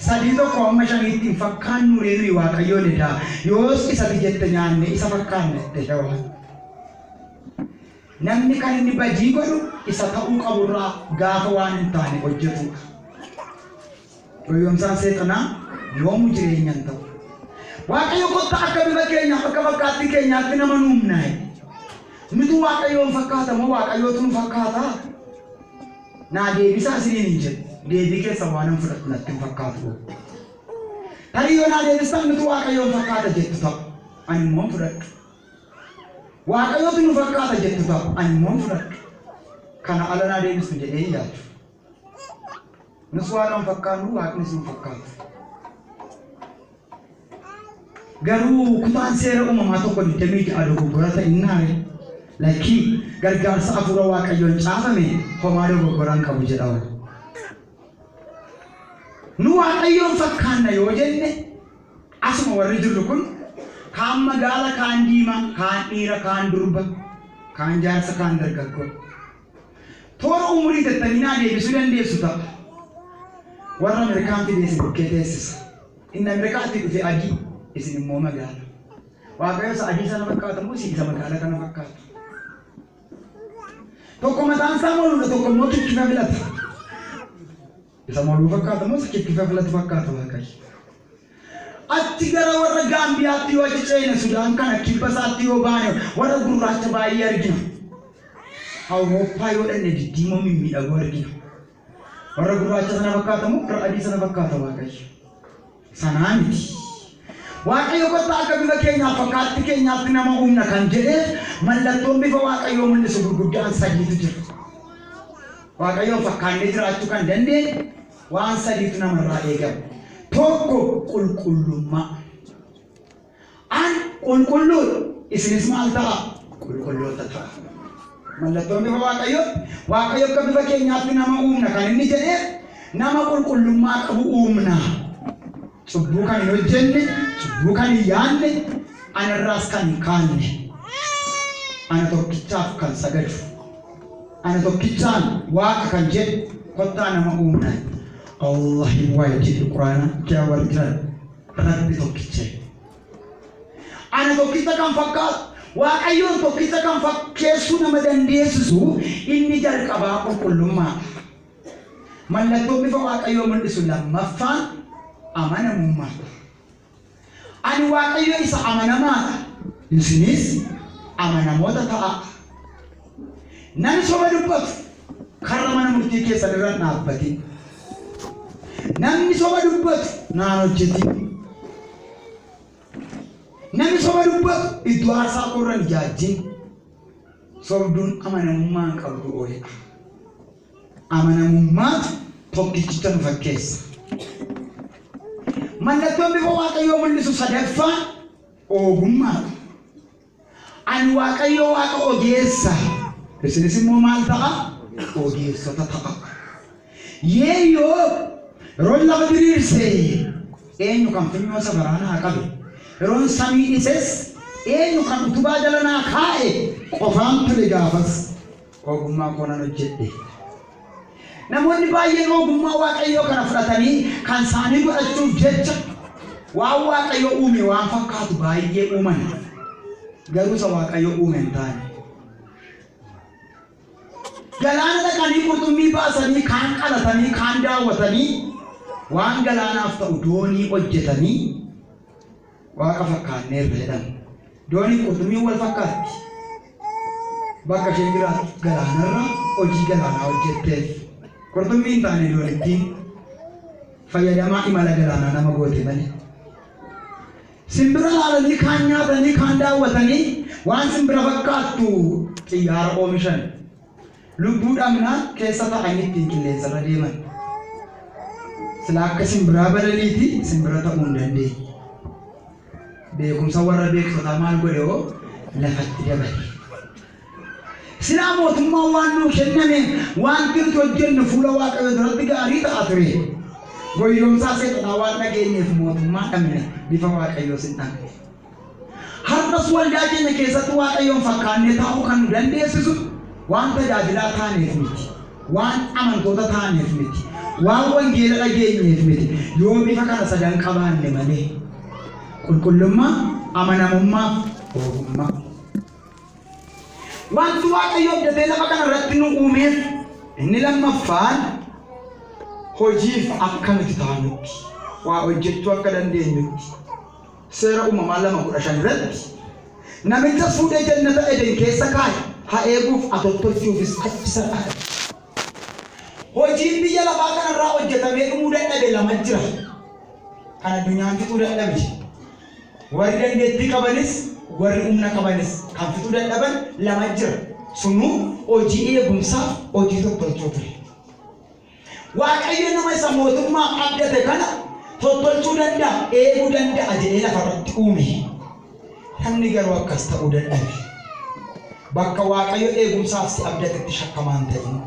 3:1 amma 5tti hin fakkaannu reerii Waaqayyoon edaa yoos isati jette nyaanne isa fakkaanne jette Hewaan. Namni kan inni badii godhu isa ta'uu qaburraa gaafa waan hin taane hojjetudha. Goyyoomsaan seexanaa yoomuu jireenya hin ta'u. Waaqayyo kottaa akka bifa keenyaaf akka fakkaattii keenyaatti nama nuumnaaye. Nutu Waaqayyoon fakkaata moo Waaqayyootu nu fakkaata? Naa deebisaa isiniin hin jedhu. Deebii keessa waan hin fudhadhu natti hin fakkaatu. Tarii yoo naa deebistan nutu Waaqayyoon fakkaata jettu ta'a. Ani immoo hin fudhadhu. Waaqayyootu nu fakkaata jettu ta'a. Ani immoo hin fudhadhu. Kana ala naa deebistu jedhee hin yaadu. Nus Waaqa hin fakkaannu, Waaqnis nu fakkaatu. Garuu kutaan seera uumamaa 1:26 dogoggora ta'innaare lakkii gargaarsa hafuura Waaqayyoon caafame homaa dogoggora hin qabu jedha. Nu Waaqayyoon fakkaanna yoo jenne asuma warri jirru kun kaan magaala, kaan diimaa, kaan dhiira, kaan durba, kaan jaarsa, kaan dargaggoo. Toora umurii tettanii naa deebisuu dandeessu ta'a. Warra Ameerikaan fidee isin bukkee teessisa. Inni Ameerikaatti dhufe adii, isin immoo magaala. Waaqayyo isa adii sana fakkaata moo isa magaala kana fakkaata? Tokko mataan isaa moluudha, tokko immoo kikkifa filata. Isa moluu fakkaata moo isa kikkifa filatu fakkaata Waaqayyo? Achi gara warra Gaambiyaatti yoo achi ceene, Sudaan kana kibba isaatti yoo baane warra gurraacha baay'ee argina. Awurooppaa yoo dhanne diddiimoo mimmiidhagoo argina. Warra gurraacha sana fakkaata moo warra adii sana fakkaata Waaqayyo? Sanaa miti. Waaqayyo kottaa akka bifa keenyaaf fakkaatti keenyaatti nama uumna kan jedheef mallattoon bifa Waaqayyoo mul'isu gurguddaan sadiitu jira. Waaqayyoon fakkaannee jiraachuu kan dandeenye waan sadiitu namarraa eegama. Tokko qulqullummaa. An qulqulluudha. Isinis maal ta'a? Qulqulloota ta'a. Mallattoon bifa Waaqayyoo Waaqayyo akka bifa keenyaatti nama uumna kan inni jedheef nama qulqullummaa qabu uumna. Cubbuu kan hin hojjenne, cubbuu kan hin yaanne, anarraas kan hin kaanne. Ana tokkichaaf kan sagadu. Ana tokkichaan Waaqa kan jedhu kottaa nama uumna. Allah hin waa'ee jedhu Quraana kee warri jiran Rabbi tokkicha. Ana tokkicha kan fakkaatu Waaqayyoon tokkicha kan fakkeessuu nama dandeessisu inni jalqabaa qulqullummaa. Mallattoon bifa Waaqayyoo mul'isu lammaffaan amanamummaa. Ani Waaqayyo isa amanamaadha. Isinis amanamoota ta'a. Namni soba dubbatu karra mana murtii keessan irra hin dhaabbatin. Namni soba dubbatu naan hojjetin. Namni soba dubbatu iddoo aarsaa koorra hin ijaajjin. Sobduun amanamummaa hin qabdu ooyedha. Amanamummaatu tokkichicha nu fakkeessa. Mallattoon bifa Waaqayyoo mul'isu sadaffaan ogummaadha. Ani Waaqayyoo Waaqa ogeessa. Isinis immoo maal ta'a? Ogeessota ta'a. Yeeyyoo yeroon lafa diriirse eenyu kan funyoo safaraa naa qabe? Yeroon samii dhises eenyu kan utubaa jala naa kaa'e? Qofaan ture gaafas ogummaa koo nan hojjedhe. Namoonni baay'een ogummaa Waaqayyoo kana fudhatanii kan isaanii godhachuuf jecha waan Waaqayyo uume waan fakkaatu baay'ee uuman. Garuu isa Waaqayyo uume hin taane. Galaana dhaqanii qurxummii baasanii kaan qalatanii kaan daawwatanii waan galaanaaf ta'u doonii hojjetanii Waaqa fakkaanneerra jedhan. Dooniin qurxummiin wal fakkaatti. Bakka isheen jiraattu galaanarra hojii galaanaa hojjetteef. Qurxummii hin taane doonittiin fayyadamaa imala galaanaa nama goote malee. Simbira laalanii kaan nyaatanii kaan daawwatanii waan simbira fakkaattu xiyyaara oomishan. Lubbuu dhabnaan keessa ta'anii ittiin qilleensarra deeman. Sila akka simbiraa balaliiti simbira ta'uu hin dandeenye. Beekumsa warra beektotaa maal godhe hoo? Lafatti dabale. Silaa mootummaan waan nuu kenname wanti nuti hojjennu fuula Waaqayyoo duratti gaarii ta'a ture. Goyyomsaa seexanaa waan dhageenyeef mootummaa dhabne, bifa Waaqayyoos hin dhabne. Har'as waldaa keenya keessatti Waaqayyoon fakkaannee taa'uu kan nu dandeessisu waan tajaajilaa taaneef miti. Waan amantoota taaneef miti. Waan wangeela dhageenyeef miti. Yoo bifa kana sadan qabaanne malee. Qulqullummaa, amanamummaa, ogummaa. Wanti Waaqayyo abdatee lafa kana irratti nu uumeef inni lammaffaan hojiif akka nuti taanutti, waa hojjechuu akka dandeenyutti. Seera Uumamaa 2:15 irratti, namichas fuudhee jannata Eden keessa kaa'e, haa eeguuf, haa tottolchuufis achi isa dhaabe. Hojiin biyya lafaa kanarraa hojjetamee dhumuu dadhabe lama jira. Kan addunyaan fixuu dadhabde. Warri dandeettii qabanis warri humna qabanis kan fixuu dadhaban lama jira. Sunuu hojii eegumsaaf hojii tottolchuu ture. Waaqayyo nama isa mootummaaf abdate kana tottolchuu danda'a, eeguu danda'a jedhee lafarratti uume. Namni garuu akkas ta'uu dadhabe. Bakka Waaqayyo eegumsaaf si abdatetti shakkamaa hin ta'in.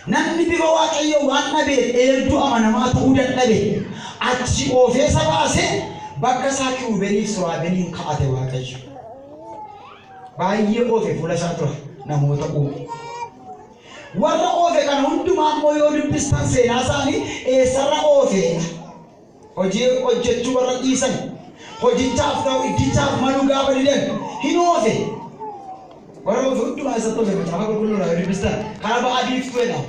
Namni bifa Waaqayyoo waan dhabeef eegduu amanamaa ta'uu dadhabe. Achi oofee isa baase, bakka isaa Kiruubeliif Suraafeliin ka'ate Waaqayyo. Baay'ee oofe fuula isaa dura namoota uume. Warra oofe kana hundumaa immoo yoo dubbistan seenaa isaanii eessarra oofeedha. Hojii hojjechuu warra dhiisan, hojichaaf ta'u iddichaaf maluu gaafa didan hin oofe. Warra oofe hundumaa eessatti oofe? Macaafa Qulqulluurraa yoo dubbistan karaa ba'a biiftuu jedha.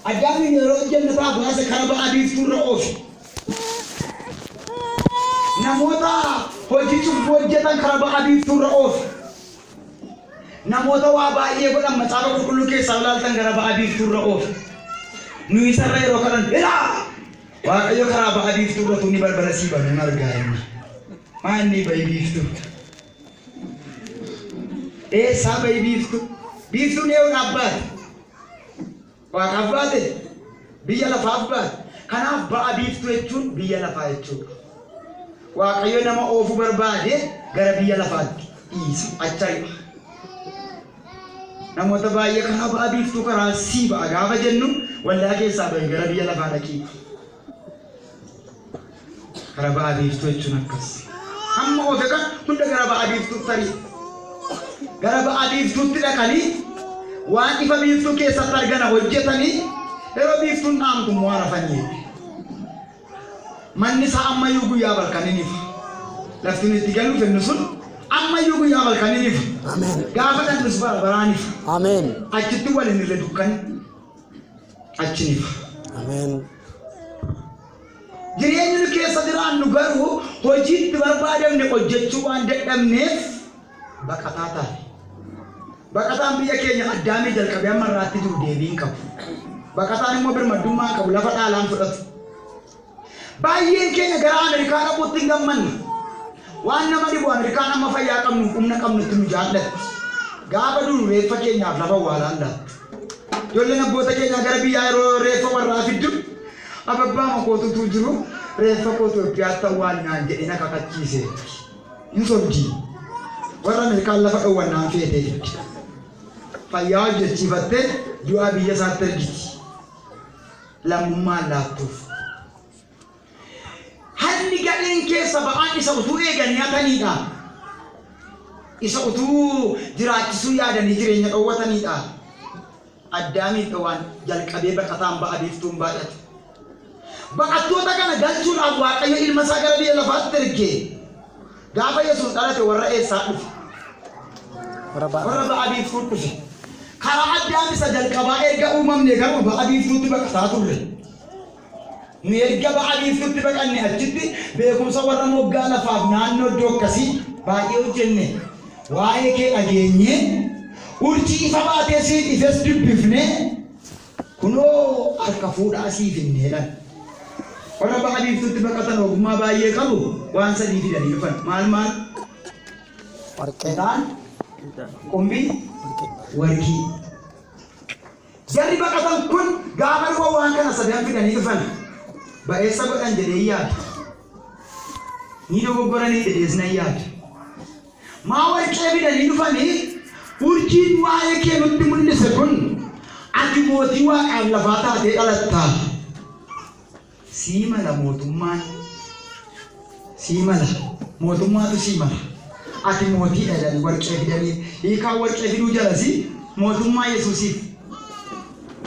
Addaamiin yeroo jannataa baase karaa ba'a biiftuurra oofe. Namoota hojii cubbuu hojjetan karaa ba'a biiftuurra oofe. Namoota waa baay'ee godhan Macaafa Qulqulluu keessaa yoo ilaaltan gara ba'a biiftuu irra oofe. Nuyi isarra yeroo kadhannu, ilaa! Waaqayyo karaa ba'a biiftuu irra utuu inni balbala sii banu nan argaa inni. Maa inni ba'i biiftuu? Eessaa ba'i biiftuu? Biiftuun ee'uudhaaf baate? Waaqaaf baate? Biyya lafaaf baate? Kanaaf ba'a biiftuu jechuun biyya lafaa jechuudha. Waaqayyo nama oofuu barbaade gara biyya lafaatti dhiisa, achi ari'a. Namoota baay'ee karaa ba'a biiftuu karaa sii ba'a gaafa jennu, waldaa keessaa ba'i, gara biyya lafaa dhaqii. Karaa ba'a biiftuu jechuun akkas. Hamma oofe kan hunda gara ba'a biiftuutti ari'a. Gara ba'a biiftuutti dhaqanii waan ifa biiftuu keessatti argana hojjetanii, yeroo biiftuun dhaamtu immoo rafanii. Manni isaa ammayyuu guyyaa halkaniin ifa. Lafti nuti itti galuuf jennu sun ammayyuu guyyaa halkaniin ifa. Ameen. Gaafa dhaqnus bara baraan ifa. Ameen. Achitti wal hin irre dukkanni achi ni ifa. Ameen. Jireenyi nu keessa jiraannu garuu hojii itti barbaadamne hojjechuu waan dadhabneef baqataa taane. Baqataan biyya keenya Addaamii jalqabee amma irraatti jiru deebii hin qabu. Baqataan immoo birmaddummaa hin qabu, lafa dhaalaan fudhatu. Baay'een keenya gara Ameerikaa dhaquutti hin gammanne. Waan nama dhibu, Ameerikaan amma fayyaa qabnu, humna qabnutti nu jaallatti. Gaafa duunu reeffa keenyaaf lafa awwaalaan laattu. Ijoolleen abboota keenyaa gara biyyaa yeroo reeffa warraa fiddu, "Ababbaa makootutu jiru, reeffa koo Itoophiyaatti awwaalinaan jedhee na kakachiise." Hin sobdi. Warra Ameerikaan lafa dhowwannaan feetee fiddi. Fayyaa hojjechiifattee du'aa biyya isaatti ergiti. Lammummaan laattuuf. Hanni gadheen keessa ba'aan isa utuu eeganii hataniidha. Isa utuu jiraachisuu yaadanii jireenya dhowwataniidha. Addaamiif Hewaan jalqabee baqataan ba'a biiftuun baay'ate. Baqattoota kana galchuudhaaf Waaqayyo ilma isaa gara biyya lafaatti erge. Gaafa Yesuus dhalate warra eessaa dhufe? Warra ba'a. Warra ba'a biiftuu dhufe. Karaa Addaam isa jalqabaa erga uumamne garuu ba'a biiftuutti baqataa turre. Nu erga ba'a biiftuutti baqanne achitti beekumsa warra moggaa lafaaf naannoo iddoo akkasii baay'ee hojjenne. Waa'ee kee dhageenye, urjii ifa baatee siif ifes dubbifne, kunoo harka fuudhaa siif hinneedhan. Warra ba'a biiftuutti baqatan ogummaa baay'ee qabu, waan sadii fidanii dhufan. Maal maal? Warqee. Ixaan, qumbii, warqii. Jarri baqatan kun gaafa dhufa waan kana sadan fidanii dhufan. Ba'eessa godhan jedhee yaada. Ni dogoggoranii jedhees nan yaada. Maa warqee fidanii dhufanii urjiin waa'ee kee nutti mul'ise kun ati mootii waaqaaf lafaa taatee dhalatta. Sii mala mootummaan. Sii mala. Mootummaatu sii mala. Ati mootiidha jedhanii warqee fidanii hiikaan warqee fiduu jalasi mootummaa Yesuusiif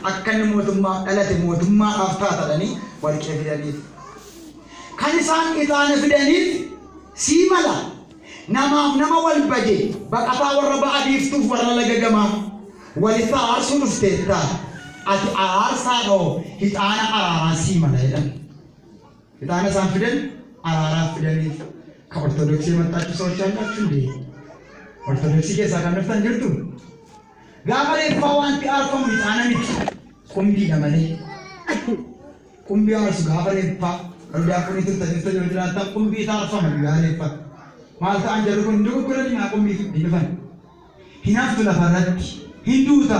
akka inni mootummaaf dhalate mootummaadhaaf taatadhanii warqee fidaniif. Kan isaan ixaana fidaniif sii mala. Namaaf nama wal bade baqataa warra ba'a biiftuuf warra laga gamaa walitti araarsuu dhufteetta. Ati araarsaadhoo ixaana araaraa sii mala jedhan. Ixaana isaan fidan araaraaf fidaniif. Ka Ortodoksii የመጣችሁ ሰዎች አላችሁ እንዴ? Ortodoksii keessaa kan dhuftan jirtu? Gaafa reeffaa wanti aarfamu ixaana miti. Qumbiidha malee. Qumbii aarsu gaafa reeffaa. Garuu turtan jirta yoo jiraattan qumbii aarfama guyyaa reeffaa. Maal ta'an jedhu kun dogoggoranii maa qumbii hin dhufan. Hin haftu lafarratti. Hin duuta.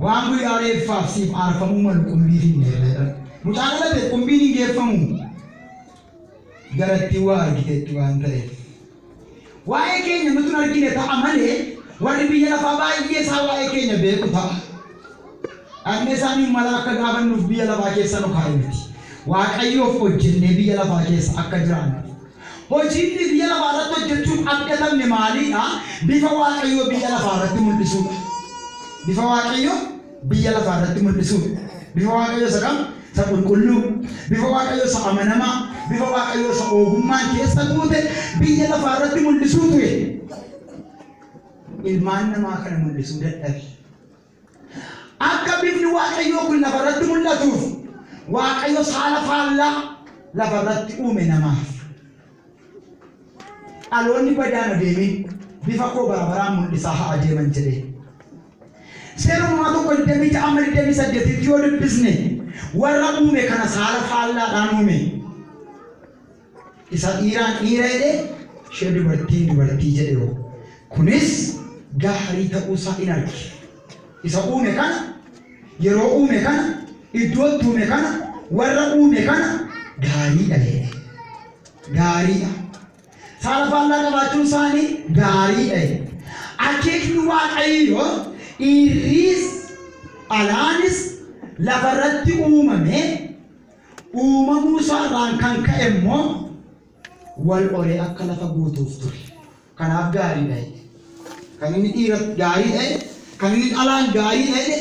Waan guyyaa reeffaaf siif aarfamuu malu qumbii finneerra. Mucaan dhalate qumbiin hin geeffamu. Garatti waa argiteetti waan ta'eef. Waa'ee keenya nuti hin argine ta'a malee warri biyya lafaa baay'ee isaa waa'ee keenya beeku ta'a. Dhaqnee isaanii mala akka gaafannuuf biyya lafaa keessa nu kaa'e miti. Waaqayyoof hojjennee biyya lafaa keessa akka jiraannu. Hojiin biyya lafaa irratti hojjechuuf abdatamne maaliidha? Bifa Waaqayyoo biyya lafaa irratti mul'isuudha. Bifa Waaqayyoo biyya lafaa irratti mul'isuudha. Bifa Waaqayyoo isa kam? Isa qulqulluu. Bifa Waaqayyoo isa amanamaa. Bifa Waaqayyoo isa ogummaan keessa guute biyya lafaa irratti mul'isuu ture. Ilmaan namaa kana mul'isuu dadhabe. Akka bifni Waaqayyoo kun lafarratti mul'atuuf Waaqayyo saala faallaa lafarratti uume namaaf. Dhaloonni badaan adeemin bifa koo bara baraan mul'isaa haa adeeman jedhee. Seera uumamaa 1:26 amma 28tti yoo dubbisne warra uume kana saala faallaadhaan uume. Isa dhiiraan dhiira jedhee ishee dubartiin dubartii jedhe hoo. Kunis gaarii ta'uusaa in arge. Isa uume kana yeroo uume kana iddootti uume kana warra uume kana gaariidha jedhe. Gaariidha. Saala faallaa qabaachuun isaanii gaariidha jedhe. Akeekni Waaqayyoo dhiirris dhalaanis lafarratti uumame uumamuu isaarraan kan ka'e immoo wal horee akka lafa guutuuf ture. Kanaaf gaariidha jedhe. Kan inni dhiira gaariidha jedhe, kan inni dhalaan gaariidha jedhe,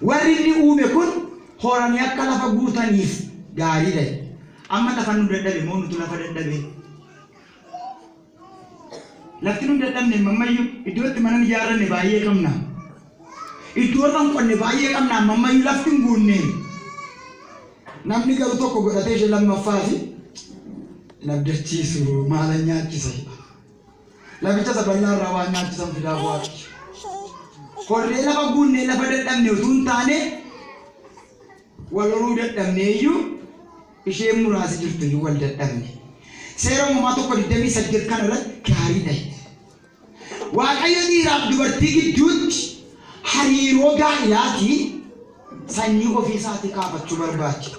warri inni uume kun horanii akka lafa guutaniif gaariidha jedhe. Amma lafa nu dadhabe moo nutu lafa dadhabe? Lafti nu dadhabne ammayyuu iddoo itti mana ijaarranne baay'ee qabna. Iddoo irra hin qonne baay'ee qabna ammayyuu lafti hin guunne. Namni garuu tokko godhatee ishee lammaffaa fi hin abdachiisu maalan nyaachisa. Laficha isa bal'aa irraa waan nyaachisan fidaa bu'aati. Horree lafa guunnee lafa dadhabne utuu hin taane wal horuu dadhabne iyyuu isheen muraasi jirtu iyyuu wal dadhabne. Seera uumamaa 1:28 kana irratti gaariidha. Waaqayyo dhiiraaf dubartii gidduutti hariiroo gaa'ilaatii sanyii ofii isaatii kaafachuu barbaade.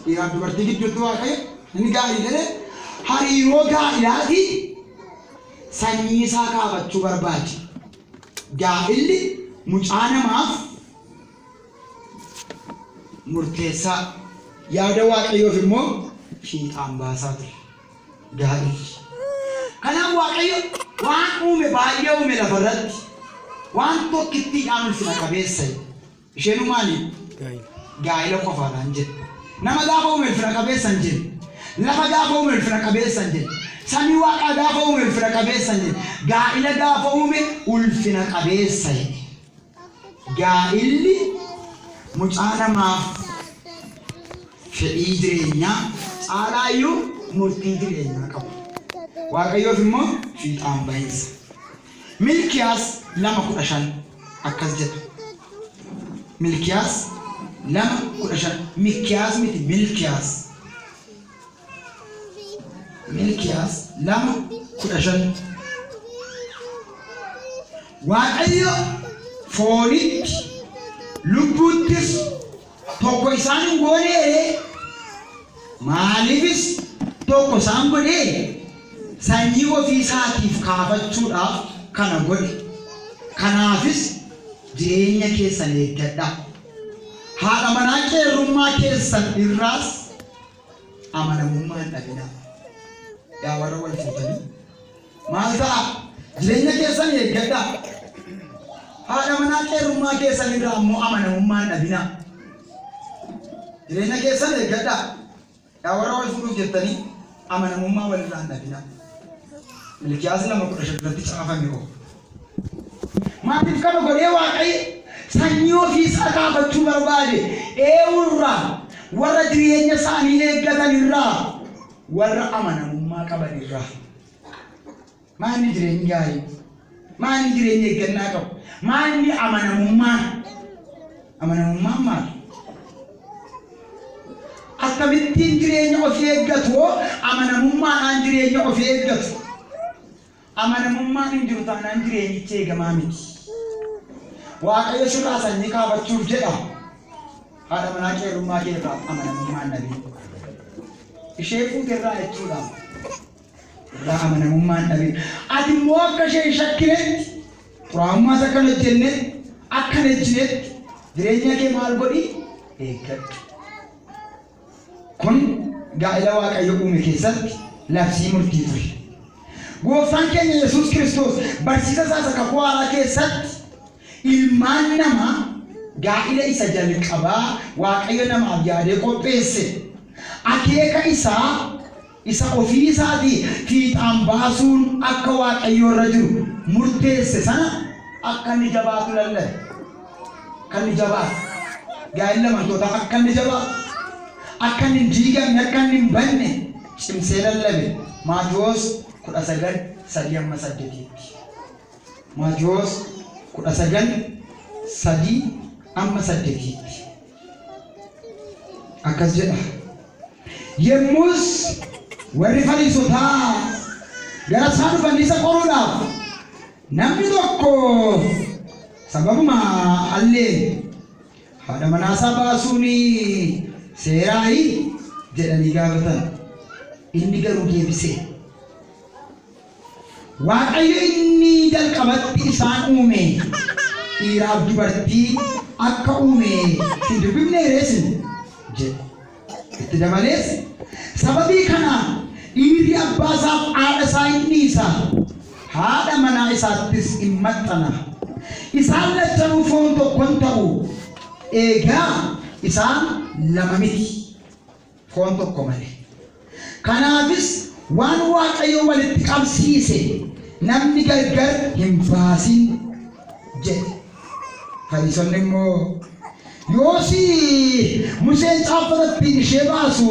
Dhiiraaf dubartii gidduutti Waaqayyo inni gaarii jedhee hariiroo gaa'ilaatii sanyii isaa kaafachuu barbaade. Gaa'illi mucaa namaaf murteessaa yaada Waaqayyoof immoo fiixaan baasaa ture. Gaa'illi. Kanaaf Waaqayyo waan uume baay'ee uume lafarratti waan tokkittiidhaan ulfina qabeessa. Isheen maali? Gaa'ila qofaadhaan jedhe. Nama gaafa uume ulfina qabeessa hin jedhe. Lafa gaafa uume ulfina qabeessa hin jedhe. Samii waaqaa gaafa uume ulfina qabeessa hin jedhe. Gaa'ila gaafa uume ulfina qabeessa jedhe. Gaa'illi mucaa namaaf fedhii jireenyaa caalaayyuu murtii jireenyaa qaba. Waaqayyoof immoo fiixaan bahinsa. Milkiyaas 2:15 akkas jedha. Milkiyaas 2:15 Mikiyaas miti, Milkiyaas. Milkiyaas 2:15. Waaqayyo foonitti lubbuuttis tokko isaan hin goonee? Maaliifis tokko isaan godhee? Sanyii ofii isaatiif kaafachuudhaaf kana godhe. Kanaafis jireenya keessan eeggadhaa. Haadha manaa qeerrummaa keessan irraas amanamummaa hin dhabinaa. Yaa warra wal fuutanii maal ta'a? Jireenya keessan eeggadhaa. Haadha manaa qeerrummaa keessan irraa immoo amanamummaa hin dhabinaa. Jireenya keessan eeggadhaa. Yaa warra wal fuudhuuf jettanii amanamummaa walirraa hin dhabinaa. Milkiyaas 2:15 irratti caafame hoo. Maaliif kana godhee Waaqayyo? Sanyii ofii isaa kaafachuu barbaade. Eenyurraa? Warra jireenya isaanii eeggatan irraa, warra amanamummaa qaban irraa. Maalni jireenyi gaarii? Maalni jireenya eeggannaa qabu? Maalni amanamummaan? Amanamummaan maali? Akkamittiin jireenya ofii eeggatu hoo amanamummaadhaan jireenya ofii eeggatu? Amanamummaan hin jiru taanaan jireenyichi eegamaa miti. Waaqayyo sirraa sanyii kaafachuuf jedha. Haadha manaa qeerrummaa kee irraa amanamummaa hin dhabin. Ishee fuute irraa jechuudha. Irraa amanamummaa hin dhabin. Ati immoo akka ishee hin shakkinetti, xuraa'ummaas akka hin hojjennetti, akka hin ejjinetti jireenya kee maal godhi? Eeggadhu. Kun gaa'ela Waaqayyo uume keessatti labsii murtii ture. Gooftaan keenya Yesuus Kiristoos barsiisa isaa isa kakuu haaraa keessatti ilmaan namaa gaa'ila isa jalqabaa Waaqayyo namaaf yaadee qopheesse akeeka isaa isa ofii isaatii fiixaan baasuun akka Waaqayyo irra jiru murteesse sana akka inni jabaatu lallabe. Akka inni jabaatu. Gaa'illi amantootaa akka inni jabaatu, akka inni hin diigamne, akka inni hin banne cimsee lallabe. Maatewos 19:3 amma 8tti. Maatewos 19:3 amma 8tti. Akkas jedha. Yemmus warri Fariisotaa gara isaa dhufanii isa qoruudhaaf, namni tokko sababuma alleen haadha manaa isaa baasuun seeraayi jedhanii gaafatan. Inni garuu deebisee, Waaqayyo inni jalqabatti isaan uume dhiiraaf dubartii akka uume hin dubbifnee ree isin? jedhe. Itti dabalees, Sababii kanaan dhiirri abbaa isaaf haadha isaa in dhiisa, haadha manaa isaattis in maxxana, isaan lachanuu foon tokko in ta'u, egaa isaan lama miti, foon tokko malee. Kanaafis waan Waaqayyo walitti qabsiise namni gargar hin baasin jedhe. Fariisonni immoo, Yoos Museen caaffata ittiin ishee baasu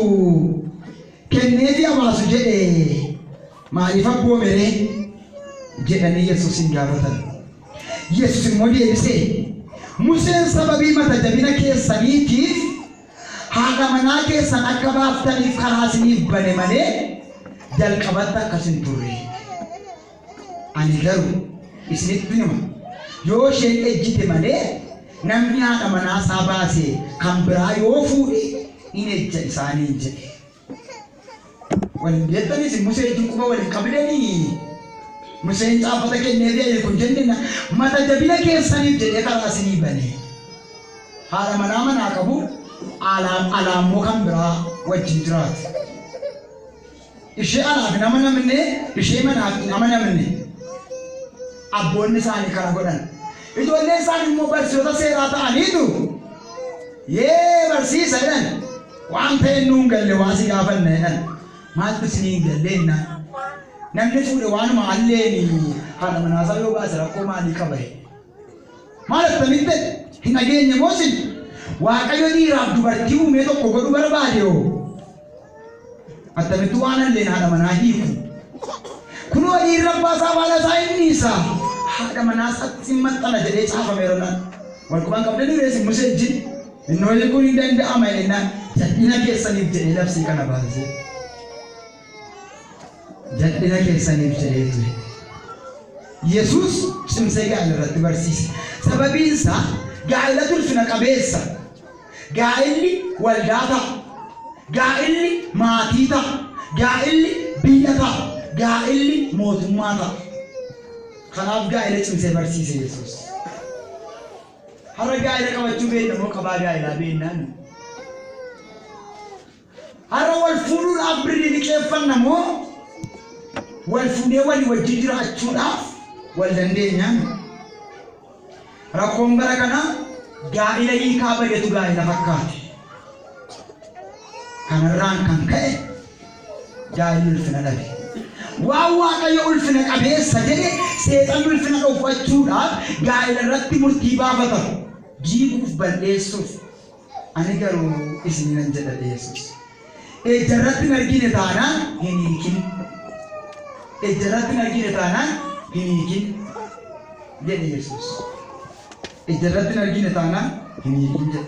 kenneefii haa baasu jedhe maaliif abboome ree? jedhanii Yesuusin gaafatan. Yesuus immoo deebisee, Museen sababii mata jabina keessaniitiif haadha manaa keessan akka baaftaniif karaa isiniif bane malee jalqabatti akkas hin turre. Ani garuu isinitti hima, yoo isheen ejjite malee namni haadha manaa isaa baase kan biraa yoo fuudhe in ejja isaaniin jedhe. Wal hin beektanii isin Musee wajjin quba wal hin qabdanii? Museen caaffata kenneefii ayi kun jenne mata jabina keessaniif jedhee karaa isinii bane. Haadha manaa manaa qabu, alaa immoo kan biraa wajjin jiraatu. Ishee alaaf hin amanamne, ishee manaaf hin amanamne. Abboonni isaanii kana godhan. Ijoolleen isaanii immoo barsiisota seeraa ta'aniitu yee barsiisa jedhan. Waan ta'e nuu hin galle waa si gaafanna jedhan. Maaltu isinii hin galle jennaan. Namni fuudhe waanuma alleen haadha manaasaa yoo baase rakkoo maalii qaba jedhe. Maal attamitti hin dhageenye moo isin? Waaqayyo dhiiraaf dubartii uumee tokko godhuu barbaade hoo? Attamitti waan alleen haadha manaa hiiku? Kunoo dhiirri abbaa isaa haadha isaa hin dhiisa. Haadha manaa isaatti hin maxxana jedhee caafameera naan. Wal quban qabdanii reessi Musee wajjin. Innoo hiikuun hin danda'ama jennaan jal'ina keessaniif jedhee labsii kana baase. Jal'ina keessaniif jedhee ture. Yesuus cimsee gaa'ela irratti barsiise. Sababiin isaa gaa'elatu ulfina qabeessa. Gaa'elli waldaa ta'a. Gaa'elli maatii ta'a. Gaa'elli biyya ta'a. gaa'illi mootummaa ta'a. Kanaaf gaa'ila cimsee barsiise Yesuus. Har'a gaa'ila qabachuu beekna moo qabaa gaa'ilaa beeknaan? Har'a wal fuudhuudhaaf birrii liqeeffanna moo wal fuunee walii wajjin jiraachuudhaaf wal dandeenyaan? Rakkoon bara kanaa gaa'ila hiikaa badetu gaa'ila fakkaate. Kanarraan kan ka'e gaa'illi ulfina dhabe. Waan Waaqayyo ulfina qabeessa jedhe seexanni ulfina dhowwachuudhaaf gaa'ila irratti murtii baafata. Diiguuf balleessuuf. Ani garuu isiniinan jedha jedhe Yesuus. Ejja irratti hin argine taanaan hin hiikin. Ejja irratti hin argine taanaan hin hiikin jedhe Yesuus. Ejja irratti hin argine taanaan hin hiikin jedhe.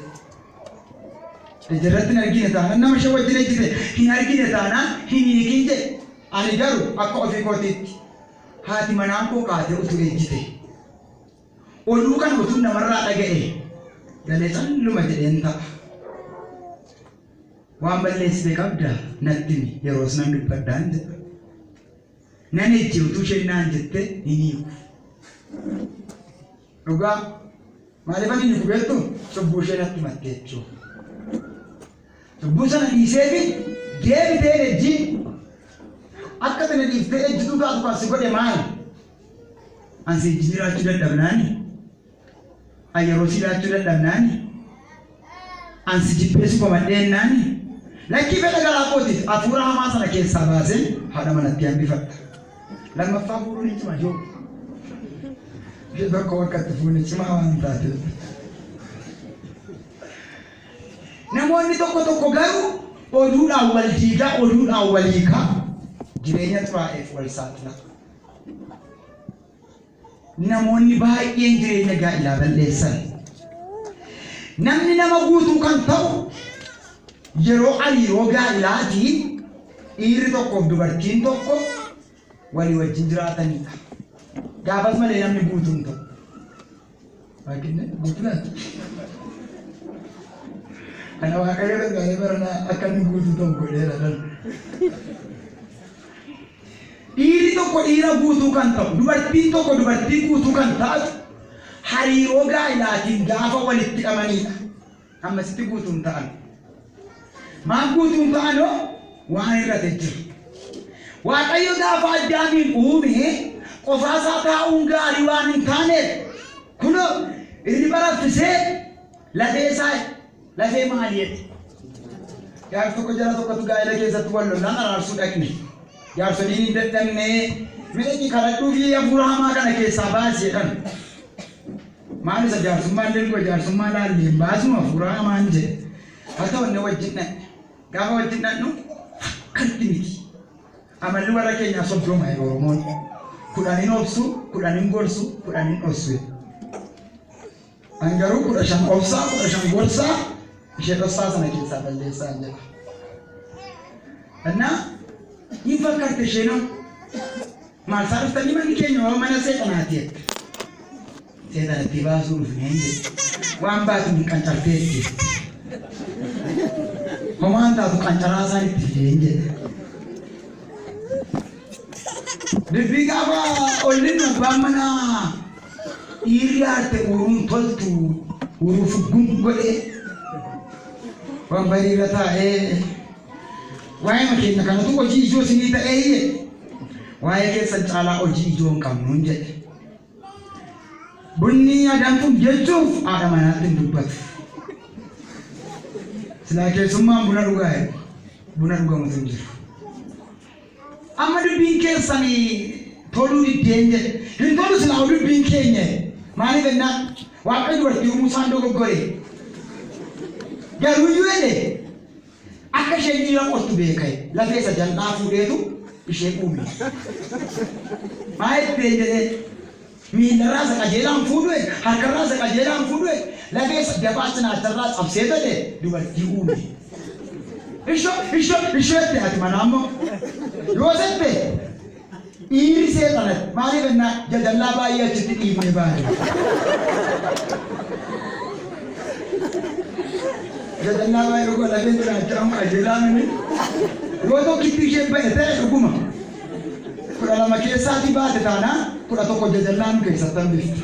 Ejja irratti hin argine taanaan nama ishee wajjin ejjite hin argine taanaan hin hiikin jedhe. Ani garuu akka ofii kootiitti haati manaan koo kaatee utuu ejjite. Oduu kana utuun namarraa dhaga'e galee calluma jedheen ta'a. Waan balleessite qabda natti himi yeroos nan dubbadhaan jedha. Nan ejje utuu isheen naan jette hin hiiku. Dhugaa maaliif ani hin hiiku beektu cubbuu ishee natti himatte jechuudha. Cubbuu sana dhiiseefi deebitee hin ejjiin. Akka tana dhiiftee ejjituu taatu kan si godhe maali? An si wajjin jiraachuu dadhabnaani? An yeroo si laachuu dadhabnaani? An si jibbee si komadhee jennaani? Lakkii fedha garaa kootiif hafuura hamaa sana keessaa baaseen haadha manatti hambifadha. Lammaffaa fuudhuun hin cima yoo. Ishee tokko bakka itti fuune cimaa waan taateef. Namoonni tokko tokko garuu oduudhaan wal diigaa, oduudhaan wal hiikaa jireenya xuraa'eef wal saaxila. Namoonni baay'een jireenya gaa'ilaa balleessan. Namni nama guutuu kan ta'u yeroo hariiroo gaa'ilaatiin dhiirri tokkoof dubartiin tokko walii wajjin jiraatanidha. Gaafas malee namni guutuu hin ta'u. Waaqinni guutuu laata? Kana Waaqayyo gargaaree barana akka inni guutuu ta'u godheera lal. Dhiirri tokko dhiira guutuu kan ta'u, dubartiin tokko dubartii guutuu kan taatu hariiroo gaa'ilaatiin gaafa walitti hidhamanidha. Ammasitti guutuu hin ta'an. Maaf guutuu hin ta'anoo? Waan hir'ate jira. Waaqayyo gaafa Addaamiin uume qofaasaa taa'uun gaarii waan hin taaneef kunoo hirriba raffisee lafee isaa lafee maalii jedhe. Gaaf tokko jara tokkotu gaa'ela keessatti wal lollaan araarsuu dhaqne. Jaarsoliin hin dadhabne mee dhaqi kadhadhuufi hafuura hamaa kana keessaa baasi jedhan. Maal isa jaarsummaa illee koo jaarsummaa laalle hin baasnu hafuura hamaan jedhe. Haa ta'u inni wajjin dhaqne. Gaafa wajjin dhaqnu akkatti miti. Amalli warra keenyaa soddoma jedhu Oromoon. 10 hin obsu, 10 hin gorsu, 10 hin dhossu jedhu. An garuu 15 obsaa, 15 gorsaa, ishee dhossaa sana keessaa balleessaa hin jedha. Innaa hin fakkarte isheenoo. Maal isaa dhuftanii manni keenya waan mana seexanaati jette. Seexanatti baasuu dhufneen jette. Waan baatu hin qancarteetti jette. Homaan taatu qancaraa isaan itti fideen jedhe. Dubbii gaafa ollinnu abbaan manaa dhiirri aarte uruun toltu uruu fuggum godhee wambariirra taa'ee waa'ee keenya kanatu hojii ijoo isinii ta'ee jedhe. Waa'ee keessan caalaa hojii ijoo hin qabnuun jedhe. Bunni adanfuun jechuuf haadha manaatti hin dubbatu. Silaa keessummaan buna dhugaa jedhu. Buna dhugamutu hin jiru. Amma dubbiin keessan toluu diddeen jedhe. Hin tolu silaa dubbiin keenya jedhe. Maaliif jennaan Waaqayyo dubartii uumuu isaan dogoggore. Garuu iyyuu jedhe akka isheen dhiira qortu beeka jedhe. Lafee isa jal'aa fuudheetu ishee uume. Maa jetteen jedhee miillarraa isa qajeelaan fuudhu jedhe harkarraa isa qajeelaan fuudhu jedhe lafee isa dafaa cinaacharraa cabsee jedhe dubartii uume. Isho isho isho jette ati manaa immoo yoo jette dhiirri seexanatti maaliif jennaan jajallaa baay'ee achitti dhiibnee baane. Jajallaa baay'ee dhuga lafeen cinaachaa qajeelaa mini yoo tokkitti isheen ba'e ta'e dhuguma. 12 keessaatii baate taanaan 11 jajallaa nu keessatti hambifti.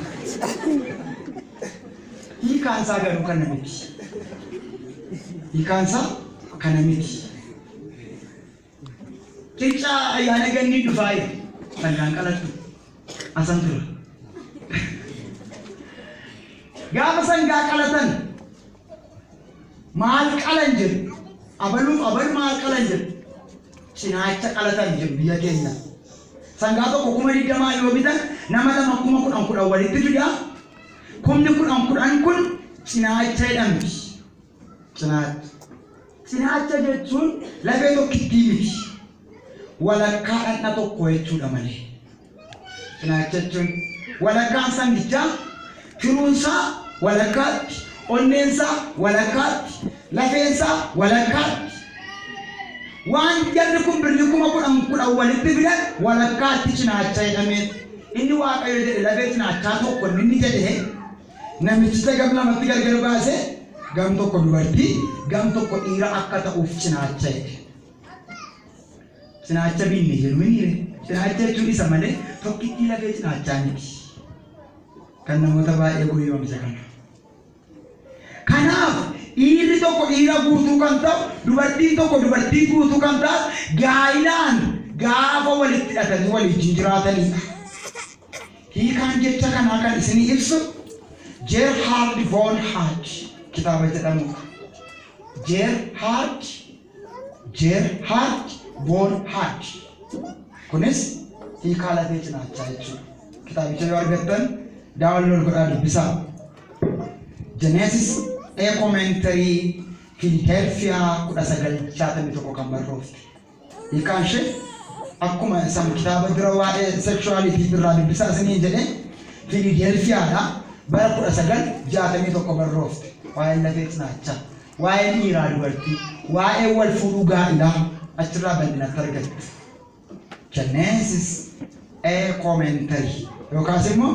Hiikaan isaa garuu kana miti. Hiikaan isaa kana miti. Qircaa ayyaana gannii dhufaayi sangaan qaladhu asan tura. Gaafa sangaa qalatan maal qalan jedhu, abaluuf abalu maal qalan jedhu, cinaacha qalatan jedhu biyya keenya. Sangaa tokko 20,000 yoo bitan nama lama 10,000 10,000 walitti fida. 10,010 kun cinaacha jedhamti. Cinaacha. Cinaacha jechuun lafee tokkittii miti. Walakkaa dhaqna tokko jechuudha malee. Cinaacha jechuun walakkaan sangichaa, tiruunsaa walakkaatti, onneensaa walakkaatti, lafeensaa walakkaatti. Waan jarri kun birri 10,010 walitti fidan walakkaatti cinaacha jedhamee. Inni Waaqayyo jedhe lafee cinaachaa tokko inni jedhe namichicha gam lamatti gargar baasee gam tokko dubartii gam tokko dhiira akka ta'uuf cinaacha jedhe. Cinaacha binne jedhu miniire. Cinaacha jechuun isa malee tokkittii lafee cinaachaa miti. Kan namoota baay'ee gowwoomse kana. Kanaaf dhiirri tokko dhiira guutuu kan ta'u, dubartiin tokko dubartii guutuu kan taatu gaa'ilaan gaafa walitti hidhatanii waliin jiraatanidha. Hiikaan jecha kanaa kan isinii ibsu Gerhard von Hart kitaaba jedhamudha. Gerhard von Hart. Kunis hiikaa lafee cinaachaa jechuudha. Kitaabicha yoo argattan download godhaa dubbisaa. Genesis A Commentary, Philadelphia 1961 kan barroofte. Hiikaan ishee akkuma san kitaaba dura waa'ee sexuality irraa dubbisaa isinii jedhe, Philadelphiaadha, bara 1961 barroofte. Waa'ee lafee cinaachaa, waa'ee dhiiraa dubartii, waa'ee wal fuudhuu gaa'ilaa achirraa bal'inatti argatte. Genesis A Commentary yookaas immoo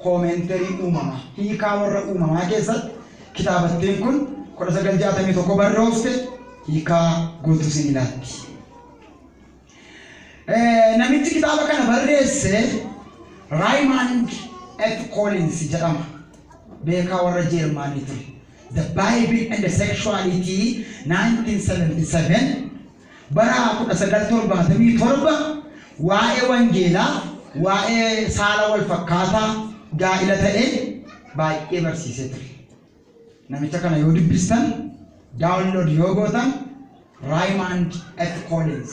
commentary uumamaa, hiikaa warra uumamaa keessatti kitaabattiin kun 1961 barroofte hiikaa guutuu isin ilaatti. Namichi kitaaba kana barreesse Raymond F. Collins jedhama. Beekaa warra Jeermaanii ture. The Bible and the Sexuality 1977, bara 1977 waa'ee wangeelaa, waa'ee saala wal fakkaataa gaa'ila ta'e baay'ee barsiisee ture. Namicha kana yoo dubbistan, download yoo gootan, Raymond F. Collins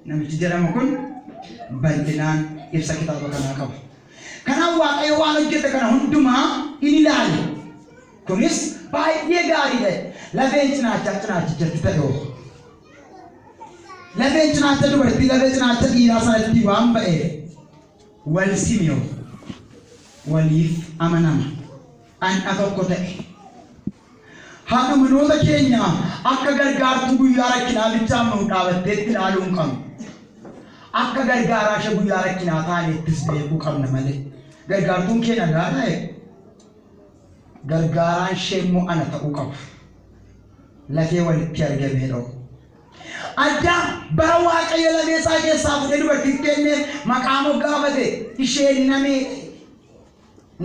namichi jedhamu kun bal'inaan ibsa kitaaba kanaa qaba. Kanaaf Waaqayyo waan hojjete kana hundumaa in ilaale. Kunis baay'ee gaariidha. Lafeen cinaachaa cinaachichatti ta'e hoo. Lafeen cinaacha dubartii lafee cinaacha dhiiraa sanatti waan ba'eef wal simiyoo waliif amanama. Dhandha tokko ta'e. Haadha manoota keenya akka gargaartuu guyyaa rakkinaa bichaan nuun dhaabatteetti ilaaluu hin qabnu. Akka gargaaraa ishee guyyaa rakkinaa taaneettis beekuu qabna malee. Gargaartuun kee nagaa ta'e, gargaaraan ishee immoo ana ta'uu qaba. Lafee walitti argamee dha'u. Addaam bara Waaqayyo lafee isaa keessaa fuudhee dubartiitti kennee maqaa moggaafate, isheen namee ta'e.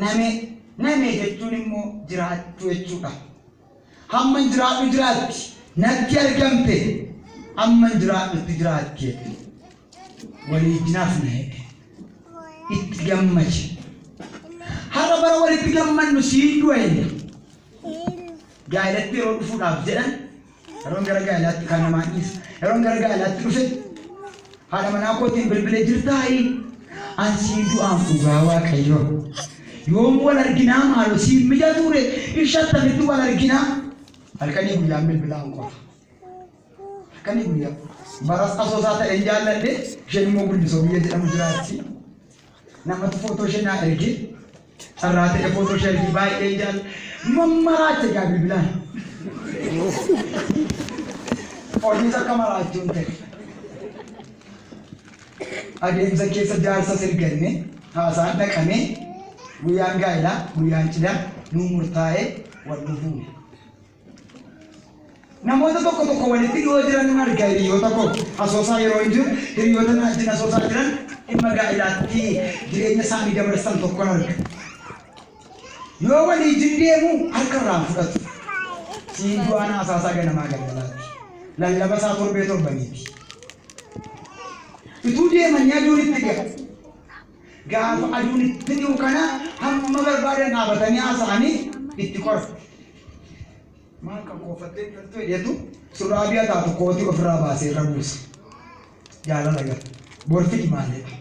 Namee namee jechuun immoo jiraachuu jechuudha. Hamman jiraadhu jiraatti, natti argamte, hamman jiraadhutti jiraatti jedhe. Walii wajjinaaf na jedhe. Itti gammade. Har'a bara walitti gammannu siin du'a jenna. Gaa'elatti yeroo dhufuudhaaf jedhan, yeroon gara gaa'elaatti kan namaa dhiisa. Yeroon gara gaa'elaatti dhufe haadha manaa kootiin bilbilee, "Jirtaayi? An siin du'aan dhugaa Waaqayyo. Yoom wal arginaa maaloo? Siin mijatuure ishattamitti wal arginaa?" Halkanii guyyaan bilbilaan qofa. Halkanii guyyaa. Baras Asoosaa ta'een jaalladhe, isheen immoo Guddisoo biyya jedhamu jiraatti. Namatu footoo ishee naa erge. Carraa ta'e footoo ishee erge, baay'een jaalladhe. Mammaraacha egaa bilbilaan. Hojiis akka maraachuun ta'e. Adeemsa keessa jaarsa sirganne, haasaan dhaqame, guyyaan gaa'elaa, guyyaan cidhaa nuu murtaa'ee wal nu fuune. Namoota tokko tokko walitti dhiyoo jiran nan arga hiriyoota koo Asoosaa yeroo hin jiru hiriyoota na wajjin Asoosaa jiran dhimma gaa'ilaatti jireenya isaanii dabarsan tokkon arga. Yoo walii wajjin deemu harka irraa hin fudhatu. Siin du'aan haasaasaa ganamaa galgalaati. Lallaba isaa torbee torbaniiti. Utuu deemanii aduun itti dhi'a. Gaafa aduun itti dhi'u kana hamma barbaadan dhaabatanii haasa'anii itti qora. Maal kan koofattee galtu jedheetu surraabii taatu kootii ofirraa baasee irra buusa. Jaalala gara. Bor fidi maaleedha.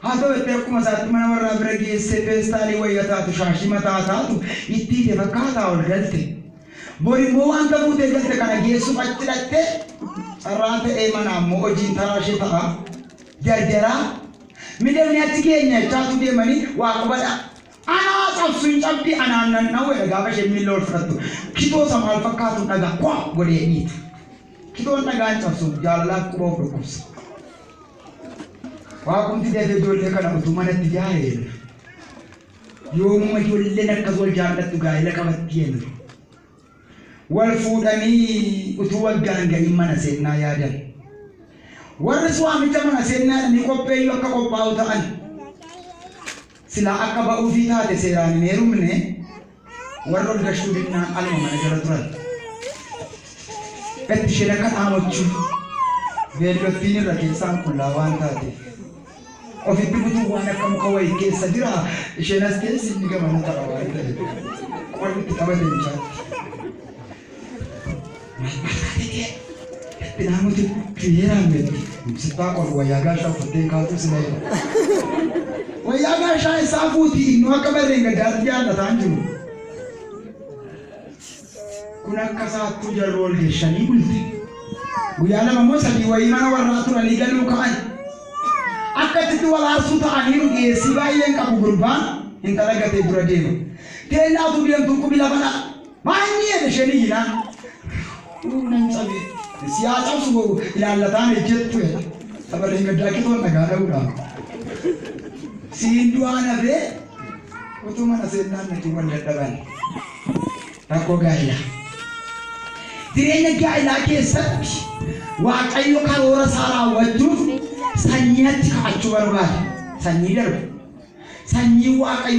Haa ta'u jettee akkuma isaatti mana warraa bira geessee feestaalii wayya taatu shaashii mataa taatu itti hidhe fakkaataa ol galte. Bor immoo wanta fuutee galte kana geessuuf achi dhaqxee carraa ta'ee mana ammoo hojiin taraa ishee ta'a. Jarjaraa midhamni achi keenya jechaatu deemanii waa qubadha. Anaa cabsu hin cabdi anaan nan dhawweedha gaafa isheen miilla ol fudhattu. Kitoo isa maal fakkaatu dhagaa kwa godhee dhiita. Kitoon dhagaa hin cabsu jaalalaaf quba of dhukkubsa. Waaqumti dafee ijoollee kana utuu manatti ijaaree yoomuma ijoolleen akkas wal jaallattu gaa'ela qabatti jennu. Wal fuudhanii utuu waggaan ga'iin mana seennaa yaadan. Warris waamicha mana seennaa jedhanii qopheeyyuu akka qophaa'u ta'an. Silaa akka ba'uufii taate seeraan hin heerumne warra ol gashuu dinnaan aluma mana jala turan. Itti isheen akka dhaamochuu beellottiin irra keessaan qullaa waan taateef. Ofitti butuun waan akka muka wayii keessa jira isheen as teessi inni gamana ta'a waan ta'eef. Qorri itti qabate mucaatti. Maal taate kee? Itti dhaamote kiyeeraan beekti. Sittaa qorru wayyaa gaashaa uffattee kaatuu sila jedha. Wayyaa gaashaa isaa fuuti innuu akka barreen gaddaatti jaallataa hin jiru. Kun akka isaattuu jarri ol gashanii bulte. Guyyaa lama moo sadii wayii mana warraa turanii galuu ka'an. Akka itti wal aarsuu ta'aniiru dhiyeessii baay'een qabu gurbaan intala gatee dura deema. Teellaatu deemtu qubi lafa dha'a. Maanyi jedhe isheen iyyinaan. Nan cabe. Siyaa cabsu boru ilaallataan ejjettu jedha. Sabarreen gaddaa kitoon dhagaa dha'uudha. Siin du'aan hafee utuu mana seennaan naqii wal dadhaban. Rakkoo gaa'elaa. Jireenya gaa'elaa keessatti Waaqayyo karoora isaa raawwachuuf sanyii achi kaa'achuu barbaada. Sanyii darbu. Sanyii Waaqayyo.